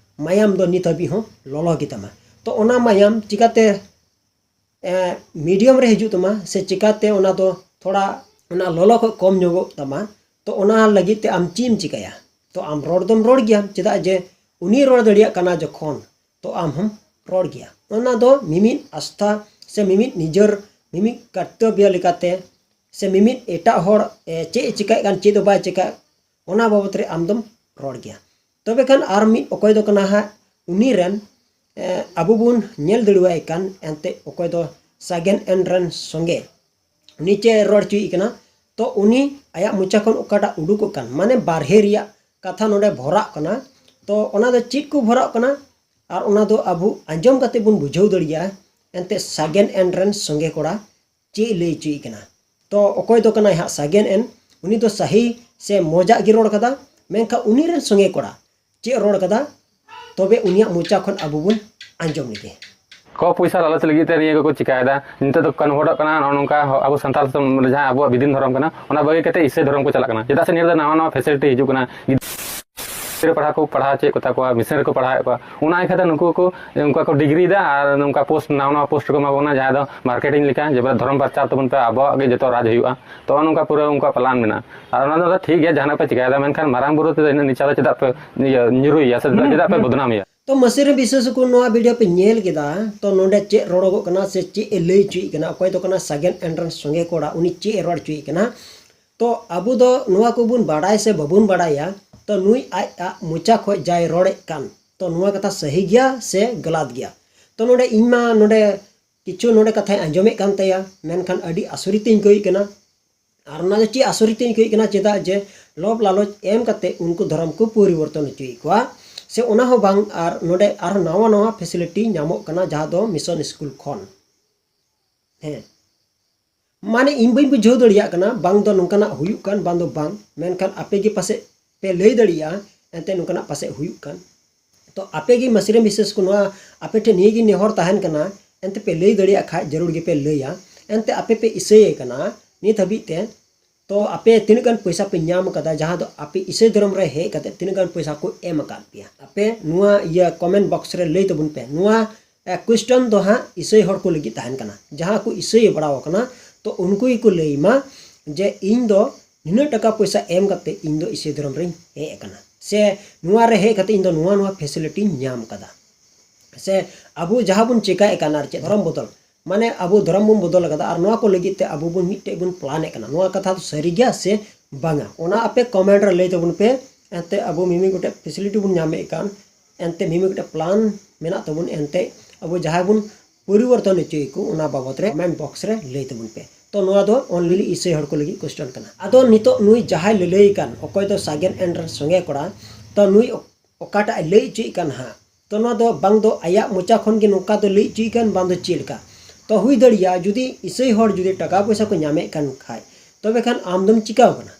ᱢᱟᱭᱟᱢ ᱫᱚ ᱱᱤᱛ ᱦᱟᱹᱵᱤᱡ ᱦᱚᱸ ᱞᱚᱞᱚ ᱜᱮᱛᱟᱢᱟ᱾ ᱛᱚ ᱚᱱᱟ ᱢᱟᱭᱟᱢ ᱪᱤᱠᱟᱛᱮ ᱢᱤᱰᱤᱭᱟᱢ ᱨᱮ ᱦᱤᱡᱩᱜ ᱛᱟᱢᱟ, ᱥᱮ ᱪᱤᱠᱟᱛᱮ ᱚᱱᱟ ᱫᱚ ᱛᱷᱚᱲᱟ ᱚᱱᱟ ᱞᱚᱞᱚ ᱠᱷᱚᱡ ᱠᱚᱢ ᱧᱚᱜᱚᱜ ᱛᱟᱢᱟ? ᱛᱚ ᱚᱱᱟ ᱞᱟᱹᱜᱤᱫ ᱛᱮ ᱟᱢ ᱪᱮᱫ ᱮᱢ ᱪᱤᱠᱟᱹᱭᱟ? ᱛᱚ ᱟᱢ ᱨᱚᱲ ᱫᱚᱢ ᱨᱚᱲ ᱜᱮᱭᱟ, ᱪᱮᱫᱟᱜ ᱡᱮ ᱩᱱᱤ ᱨᱚᱲ ᱫᱟᱲᱮᱭᱟᱜ ᱠᱟᱱᱟ ᱡᱚᱠᱷᱚᱱ, ᱛᱚ ᱟᱢ ᱦᱚᱸᱢ ᱨᱚᱲ ᱜᱮᱭᱟ᱾ ᱚᱱᱟ ᱫᱚ ᱢᱤᱢᱤᱫ ᱟᱥᱛᱷᱟ ᱥᱮ ᱢᱤᱢᱤᱫ ᱱᱤᱡᱮᱨ ᱢᱤᱢᱤᱫ ᱠᱚᱨᱛᱚᱵᱵᱚ ᱞᱮᱠᱟᱛᱮ ᱥᱮ ᱢᱤᱢᱤᱫ ᱮᱴᱟᱜ ᱦᱚᱲ, ᱮ, ᱪᱮᱫ ᱮ ᱪᱤᱠᱟᱹᱭᱮᱫ ᱠᱟᱱ, ᱪᱮᱫ ᱦᱚᱸ ᱵᱟᱭ ᱪᱤᱠᱟᱹ, ᱚᱱᱟ ᱵᱟᱵᱚᱛ ᱨᱮ ᱟᱢ ᱫᱚᱢ ᱨᱚᱲ ᱜᱮᱭᱟ᱾ ᱛᱚᱵᱮ ᱠᱷᱟᱱ ᱟᱨ ᱢᱤᱫ ᱚᱠᱚᱭ ᱫᱚ ᱠᱟᱱᱟ ᱦᱟᱸᱜ, ᱩᱱᱤ ᱨᱮᱱ, ᱮ, ᱟᱵᱚ ᱵᱚᱱ ᱧᱮᱞ ᱫᱟᱲᱮᱣᱟᱭ ᱠᱟᱱ ᱮᱱᱛᱮᱫ ᱚᱠᱚᱭ ᱫᱚ ᱥᱟᱜᱮᱱ ᱮᱱ ᱨᱮᱱ ᱥᱚᱸᱜᱮ, ᱩᱱᱤ ᱪᱮᱫ ᱮ ᱨᱚᱲ ᱦᱚᱪᱚᱭᱮᱫ ᱠᱟᱱᱟ? ᱛᱚ ᱩᱱᱤ ᱟᱭᱟᱜ ᱢᱚᱪᱟ ᱠᱷᱚᱱ ᱚᱠᱟᱴᱟᱜ ᱩᱰᱩᱠᱚᱜ ᱠᱟᱱ, ᱢᱟᱱᱮ ᱵᱟᱨᱦᱮ ᱨᱮᱭᱟᱜ ᱠᱟᱛᱷᱟ ᱱᱚᱰᱮ ᱵᱷᱚᱨᱟᱜ ᱠᱟᱱᱟ᱾ ᱛᱚ ᱚᱱᱟ ᱫᱚ ᱪᱮᱫ ᱠᱚ ᱵᱷᱚᱨᱟᱜ ᱠᱟᱱᱟ? ᱟᱨ ᱚᱱᱟ ᱫᱚ ᱟᱵᱚ ᱟᱸᱡᱚᱢ ᱠᱟᱛᱮ ᱵᱚᱱ ᱵᱩᱡᱷᱟᱹᱣ ᱫᱟᱲᱮᱭᱟᱜᱼᱟ, ᱮᱱᱛᱮᱫ ᱥᱟᱜᱮᱱ ᱮᱱ ᱨᱮᱱ ᱥᱚᱸᱜᱮ ᱠᱚᱲᱟ ᱪᱮᱫ ᱮ ᱞᱟᱹᱭ ᱦᱚᱪᱚᱭᱮᱫ ᱠᱟᱱᱟ᱾ ᱛᱚ ᱚᱠᱚᱭ ᱫᱚ ᱠᱟᱱᱟᱭ ᱦᱟᱸᱜ ᱥᱟᱜᱮᱱ ᱮᱱ, ᱩᱱᱤ ᱫᱚ ᱥᱟᱹᱦᱤ ᱥᱮ ᱢᱚᱡᱟᱜ ᱜᱮ ᱨᱚᱲ ᱠᱟᱫᱟ, ᱢᱮᱱᱠᱷᱟᱱ ᱩᱱᱤ ᱨᱮᱱ ᱥᱚᱸᱜᱮ ᱠᱚᱲᱟ ᱪᱮᱫ ᱮ ᱨᱚᱲ ᱠᱟᱫᱟ, ᱛᱚᱵᱮ ᱩᱱᱤᱭᱟᱜ ᱢᱚᱪᱟ ᱠᱷᱚᱱ ᱟᱵᱚ ᱵᱚᱱ ᱟᱸᱡᱚᱢ ᱞᱮᱜᱮ᱾ ᱠᱚ ᱯᱚᱭᱥᱟ ᱞᱟᱞᱚᱪ ᱞᱟᱹᱜᱤᱫ ᱛᱮ ᱱᱤᱭᱟᱹ ᱠᱚᱠᱚ ᱪᱤᱠᱟᱭᱮᱫᱟ᱾ ᱱᱤᱛᱚᱜ ᱫᱚ ᱠᱚᱱᱵᱷᱟᱨᱴᱚᱜ ᱠᱟᱱᱟ ᱱᱚᱜᱼᱚ ᱱᱚᱝᱠᱟ ᱦᱚ-, ᱟᱵᱚ ᱥᱟᱱᱛᱟᱲ ᱥᱚᱢ-, ᱡᱟᱦᱟᱸ ᱟᱵᱚᱣᱟᱜ ᱵᱤᱫᱤᱱ ᱫᱷᱚᱨᱚᱢ ᱠᱟᱱᱟ, ᱚᱱᱟ ᱵᱟᱹᱜᱤ ᱠᱟᱛᱮ ᱤᱥᱟᱹᱭ ᱫᱷᱚᱨᱚᱢ ᱠᱚ ᱪᱟᱞᱟᱜ ᱠᱟᱱᱟ᱾ ᱪᱮᱫᱟᱜ ᱥᱮ ᱱᱤᱭᱟᱹ ᱫᱚ ᱱᱟᱣᱟ ᱱᱟᱣᱟ facility ᱦᱤᱡᱩᱜ ᱠᱟᱱᱟ᱾ ᱜᱤᱫᱽᱨᱟᱹ ᱯᱟᱲᱦᱟᱣ ᱠᱚ ᱯᱟᱲᱦᱟᱣ ᱦᱚᱪᱚᱭᱮᱫ ᱠᱚ ᱛᱟᱠᱚᱣᱟ, mission ᱨᱮᱠᱚ ᱯᱟᱲᱦᱟᱣᱮᱫ ᱠᱚᱣᱟ, ᱚᱱᱟ ᱤᱭᱠᱷᱟᱹᱛᱮ ᱱᱩᱠᱩ ᱠᱚ ᱚᱱᱠᱟ ᱠᱚ ᱰᱤᱜᱽᱨᱤᱭᱮᱫᱟ ᱟᱨ ᱱᱚᱝᱠᱟ ᱯᱳᱥᱴ, ᱱᱟᱣᱟ ᱱᱟᱣᱟ ᱯᱳᱥᱴ ᱠᱚ ᱮᱢᱟ ᱠᱚ ᱠᱟᱱᱟ, ᱡᱟᱦᱟᱸ ᱫᱚ ᱢᱟᱨᱠᱮᱴᱤᱝ ᱞᱮᱠᱟ, ᱡᱮ ᱵᱚᱞᱮ ᱫᱷᱚᱨᱚᱢ ᱯᱨᱚᱪᱟᱨ ᱛᱟᱵᱚᱱ ᱯᱮ, ᱟᱵᱚᱣᱟᱜ ᱜᱮ ᱡᱚᱛᱚ ᱨᱟᱡᱽ ᱦᱩᱭᱩᱜᱼᱟ᱾ ᱛᱚ ᱱᱚᱝᱠᱟ ᱯᱩᱨᱟᱹ ᱩᱱᱠᱩᱣᱟᱜ ᱯᱞᱟᱱ ᱢᱮᱱᱟᱜᱼᱟ᱾ ᱟᱨ ᱚᱱᱟ ᱫᱚ ᱴᱷᱤᱠ ᱜᱮᱭᱟ, ᱡᱟᱦᱟᱱᱟᱜ ᱯᱮ ᱪᱤᱠᱟᱭᱮᱫᱟ, ᱢᱮᱱᱠᱷᱟᱱ ᱢᱟᱨᱟᱝ ᱵᱩᱨᱩ ᱛᱮᱫᱚ ᱤᱱᱟᱹᱜ ᱱᱤᱪᱟ ᱫᱚ ᱪᱮᱫᱟᱜ ᱯᱮ, ᱤᱭᱟᱹ, ᱧᱩᱨᱩᱭᱮᱭᱟ ᱥᱮ ᱦᱩᱸ, ᱪᱮᱫᱟᱜ ᱯᱮ ᱦᱩᱸ᱾ ᱵᱚᱫᱱᱟᱢᱮᱭᱟ? ᱛᱚ ᱢᱟᱹᱥᱤ ᱨᱮᱱ ᱵᱤᱥᱮᱥ ᱠᱚ ᱱᱚᱣᱟ ᱵᱷᱤᱰᱤᱭᱳ ᱯᱮ ᱧᱮᱞ ᱠᱮᱫᱟ, ᱛᱚ ᱱᱚᱰᱮ ᱪᱮᱫ ᱨᱚᱲᱚᱜᱚᱜ ᱠᱟᱱᱟ ᱥᱮ ᱪᱮᱫ ᱮ ᱞᱟᱹᱭ ᱦᱚᱪᱚᱭᱮᱫ ᱠᱟᱱᱟ, ᱚᱠᱚᱭ ᱫᱚ ᱠᱟᱱᱟ ᱥᱟᱜᱮᱱ ᱮᱱ ᱨᱮᱱ ᱥᱚᱸᱜᱮ ᱠᱚᱲᱟ, ᱩᱱᱤ ᱪᱮᱫ ᱮ ᱨᱚᱲ ᱦᱚᱪᱚᱭᱮᱫ ᱠᱟᱱᱟ? ᱛᱚ ᱟᱵᱚ ᱫᱚ ᱱᱚᱣᱟ ᱠᱚᱵᱚᱱ ᱵᱟᱲᱟᱭ ᱥᱮ ᱵᱟᱵᱚᱱ ᱵᱟᱲᱟᱭᱟ, ᱛᱚ ᱱᱩᱭ ᱟᱡ ᱟᱜ ᱢᱚᱪᱟ ᱠᱷᱚᱡ ᱡᱟᱭ ᱨᱚᱲᱮᱫ ᱠᱟᱱ, ᱛᱚ ᱱᱚᱣᱟ ᱠᱟᱛᱷᱟ ᱥᱟᱹᱦᱤ ᱜᱮᱭᱟ ᱥᱮ ᱜᱟᱞᱟᱛ ᱜᱮᱭᱟ? ᱛᱚ ᱱᱚᱰᱮ ᱤᱧ ᱢᱟ ᱱᱚᱰᱮ ᱠᱤᱪᱷᱩ ᱱᱚᱰᱮ ᱠᱟᱛᱷᱟᱭ ᱟᱸᱡᱚᱢᱮᱫ ᱠᱟᱱ ᱛᱟᱭᱟ, ᱢᱮᱱᱠᱷᱟᱱ ᱟᱹᱰᱤ ᱟᱥᱩᱨᱤᱛ ᱤᱧ ᱟᱹᱭᱠᱟᱹᱣᱮᱫ ᱠᱟᱱᱟ᱾ ᱟᱨ ᱚᱱᱟ ᱫᱚ ᱪᱮᱫ ᱟᱥᱩᱨᱤᱛ ᱤᱧ ᱟᱹᱭᱠᱟᱹᱣᱮᱫ ᱠᱟᱱᱟ? ᱪᱮᱫᱟᱜ ᱡᱮ ᱞᱚᱵᱽ ᱞᱟᱞᱚᱪ ᱮᱢ ᱠᱟᱛᱮ ᱩᱱᱠᱩ ᱫᱷᱚᱨᱚᱢ ᱠᱚ ᱯᱚᱨᱤᱵᱚᱨᱛᱚᱱ ᱦᱚᱪᱚᱭᱮᱫ ᱠᱚᱣᱟ, ᱥᱮ ᱚᱱᱟ ᱦᱚᱸ ᱵᱟᱝ, ᱟᱨ ᱱᱚᱰᱮ ᱟᱨᱦᱚᱸ ᱱᱟᱣᱟ ᱱᱟᱣᱟ facility ᱧᱟᱢᱚᱜ ᱠᱟᱱᱟ ᱡᱟᱦᱟᱸ ᱫᱚ mission ᱥᱠᱩᱞ ᱠᱷᱚᱱ᱾ ᱦᱮᱸ, ᱢᱟᱱᱮ ᱤᱧ ᱵᱟᱹᱧ ᱵᱩᱡᱷᱟᱹᱣ ᱫᱟᱲᱮᱭᱟᱜ ᱠᱟᱱᱟ, ᱵᱟᱝ ᱫᱚ ᱱᱚᱝᱠᱟᱱᱟᱜ ᱦᱩᱭᱩᱜ ᱠᱟᱱ, ᱵᱟᱝ ᱫᱚ ᱵᱟᱝ, ᱢᱮᱱᱠᱷᱟᱱ ᱟᱯᱮ ᱜᱮ ᱯᱟᱥᱮᱡ ᱯᱮ ᱞᱟᱹᱭ ᱫᱟᱲᱮᱭᱟᱜᱼᱟ, ᱮᱱᱛᱮ ᱱᱚᱝᱠᱟᱱᱟᱜ ᱯᱟᱥᱮᱡ ᱦᱩᱭᱩᱜ ᱠᱟᱱ᱾ ᱛᱚ ᱟᱯᱮ ᱜᱮ ᱢᱟᱹᱥᱤ ᱨᱮᱱ ᱵᱤᱥᱮᱥ ᱠᱚ ᱱᱚᱣᱟ ᱟᱯᱮ ᱴᱷᱮᱱ ᱱᱤᱭᱟᱹ ᱜᱮ ᱱᱮᱦᱚᱨ ᱛᱟᱦᱮᱱ ᱠᱟᱱᱟ, ᱮᱱᱛᱮ ᱯᱮ ᱞᱟᱹᱭ ᱫᱟᱲᱮᱭᱟᱜ ᱠᱷᱟᱡ ᱡᱟᱹᱨᱩᱲ ᱜᱮᱯᱮ ᱞᱟᱹᱭᱟ᱾ ᱮᱱᱛᱮ ᱟᱯᱮ ᱯᱮ ᱤᱥᱟᱹᱭᱮ ᱠᱟᱱᱟ ᱱᱤᱛ ᱦᱟᱹᱵᱤᱡ ᱛᱮ, ᱛᱚ ᱟᱯᱮ ᱛᱤᱱᱟᱹᱜ ᱜᱟᱱ ᱯᱚᱭᱥᱟ ᱯᱮ ᱧᱟᱢ ᱟᱠᱟᱫᱟ, ᱡᱟᱦᱟᱸ ᱫᱚ ᱟᱯᱮ ᱤᱥᱟᱹᱭ ᱫᱷᱚᱨᱚᱢ ᱨᱮ ᱦᱮᱡ ᱠᱟᱛᱮ ᱛᱤᱱᱟᱹᱜ ᱜᱟᱱ ᱯᱚᱭᱥᱟ ᱠᱚ ᱮᱢ ᱟᱠᱟᱫ ᱯᱮᱭᱟ? ᱟᱯᱮ ᱱᱚᱣᱟ ᱤᱭᱟᱹ comment box ᱨᱮ ᱞᱟᱹᱭ ᱛᱟᱵᱚᱱ ᱯᱮ᱾ ᱱᱚᱣᱟ, ᱮ, question ᱫᱚ ᱦᱟᱸᱜ ᱤᱥᱟᱹᱭ ᱦᱚᱲ ᱠᱚ ᱞᱟᱹᱜᱤᱫ ᱛᱟᱦᱮᱱ ᱠᱟᱱᱟ, ᱡᱟᱦᱟᱸ ᱠᱚ ᱤᱥᱟᱹᱭ ᱵᱟᱲᱟᱣ ᱟᱠᱟᱱᱟ, ᱛᱚ ᱩᱱᱠᱩ ᱜᱮᱠᱚ ᱞᱟᱹᱭ ᱢᱟ ᱡᱮ ᱤᱧ ᱫᱚ ᱱᱤᱱᱟᱹᱜ ᱴᱟᱠᱟ ᱯᱚᱭᱥᱟ ᱮᱢ ᱠᱟᱛᱮ ᱤᱧ ᱫᱚ ᱤᱥᱟᱹᱭ ᱫᱷᱚᱨᱚᱢ ᱨᱮᱧ ᱦᱮᱡ ᱟᱠᱟᱱᱟ, ᱥᱮ ᱱᱚᱣᱟ ᱨᱮ ᱦᱮᱡ ᱠᱟᱛᱮ ᱤᱧ ᱫᱚ ᱱᱚᱣᱟ ᱱᱚᱣᱟ facility ᱧᱟᱢ ᱠᱟᱫᱟ, ᱥᱮ ᱟᱵᱚ ᱡᱟᱦᱟᱸ ᱵᱚᱱ ᱪᱮᱠᱟᱭᱮᱫ ᱠᱟᱱ ᱟᱨ ᱪᱮᱫ ᱫᱷᱚᱨᱚᱢ ᱵᱚᱫᱚᱞ, ᱢᱟᱱᱮ ᱟᱵᱚ ᱫᱷᱚᱨᱚᱢ ᱵᱚᱱ ᱵᱚᱫᱚᱞ ᱟᱠᱟᱫᱟ ᱟᱨ ᱱᱚᱣᱟ ᱠᱚ ᱞᱟᱹᱜᱤᱫ ᱛᱮ ᱟᱵᱚ ᱵᱚᱱ ᱢᱤᱫᱴᱮᱡ ᱵᱚᱱ plan ᱮᱫ ᱠᱟᱱᱟ, ᱱᱚᱣᱟ ᱠᱟᱛᱷᱟ ᱫᱚ ᱥᱟᱹᱨᱤ ᱜᱮᱭᱟ ᱥᱮ ᱵᱟᱝᱟ, ᱚᱱᱟ ᱟᱯᱮ comment ᱨᱮ ᱞᱟᱹᱭ ᱛᱟᱵᱚᱱ ᱯᱮ᱾ ᱮᱱᱛᱮ ᱟᱵᱚ ᱢᱤᱢᱤᱫ ᱜᱚᱴᱮᱡ facility ᱵᱚᱱ ᱧᱟᱢᱮᱫ ᱠᱟᱱ, ᱮᱱᱛᱮ ᱢᱤᱢᱤᱫ ᱜᱚᱴᱮᱡ plan ᱢᱮᱱᱟᱜ ᱛᱟᱵᱚᱱ, ᱮᱱᱛᱮ ᱟᱵᱚ ᱡᱟᱦᱟᱸᱭ ᱵᱚᱱ ᱯᱚᱨᱤᱵᱚᱨᱛᱚᱱ ᱦᱚᱪᱚᱭᱟᱠᱚ, ᱚᱱᱟ ᱵᱟᱵᱚᱛ ᱨᱮ comment box ᱨᱮ ᱞᱟᱹᱭ ᱛᱟᱵᱚᱱ ᱯᱮ᱾ ᱛᱚ ᱱᱚᱣᱟ ᱫᱚ only ᱤᱥᱟᱹᱭ ᱦᱚᱲ ᱠᱚ ᱞᱟᱹᱜᱤᱫ question ᱠᱟᱱᱟ᱾ ᱟᱫᱚ ᱱᱤᱛᱚᱜ ᱱᱩᱭ ᱡᱟᱦᱟᱸᱭ ᱞᱟᱹᱞᱟᱹᱭ ᱠᱟᱱ, ᱚᱠᱚᱭ ᱫᱚ ᱥᱟᱜᱮᱱ ᱮᱱᱰ ᱥᱚᱸᱜᱮ ᱠᱚᱲᱟ, ᱛᱚ ᱱᱩᱭ ᱚᱠᱟᱴᱟᱜ ᱮ ᱞᱟᱹᱭ ᱦᱚᱪᱚᱭᱮᱫ ᱠᱟᱱ ᱦᱟᱸᱜ, ᱛᱚ ᱱᱚᱣᱟ ᱫᱚ ᱵᱟᱝ ᱫᱚ ᱟᱭᱟᱜ ᱢᱚᱪᱟ ᱠᱷᱚᱱ ᱜᱮ ᱱᱚᱝᱠᱟ ᱫᱚ ᱞᱟᱹᱭ ᱦᱚᱪᱚᱭᱮᱫ ᱠᱟᱱ, ᱵᱟᱝ ᱫᱚ ᱪᱮᱫ ᱞᱮᱠᱟ? ᱛᱚ ᱦᱩᱭ ᱫᱟᱲᱮᱭᱟᱜᱼᱟ, ᱡᱩᱫᱤ ᱤᱥᱟᱹᱭ ᱦᱚᱲ ᱡᱩᱫᱤ ᱴᱟᱠᱟ ᱯᱚᱭᱥᱟ ᱠᱚ ᱧᱟᱢᱮᱫ ᱠᱟᱱ ᱠᱷᱟᱡ, ᱛᱚᱵᱮ ᱠᱷᱟᱱ ᱟᱢ ᱫᱚᱢ ᱪᱤᱠᱟᱹᱣ ᱠᱟᱱᱟ?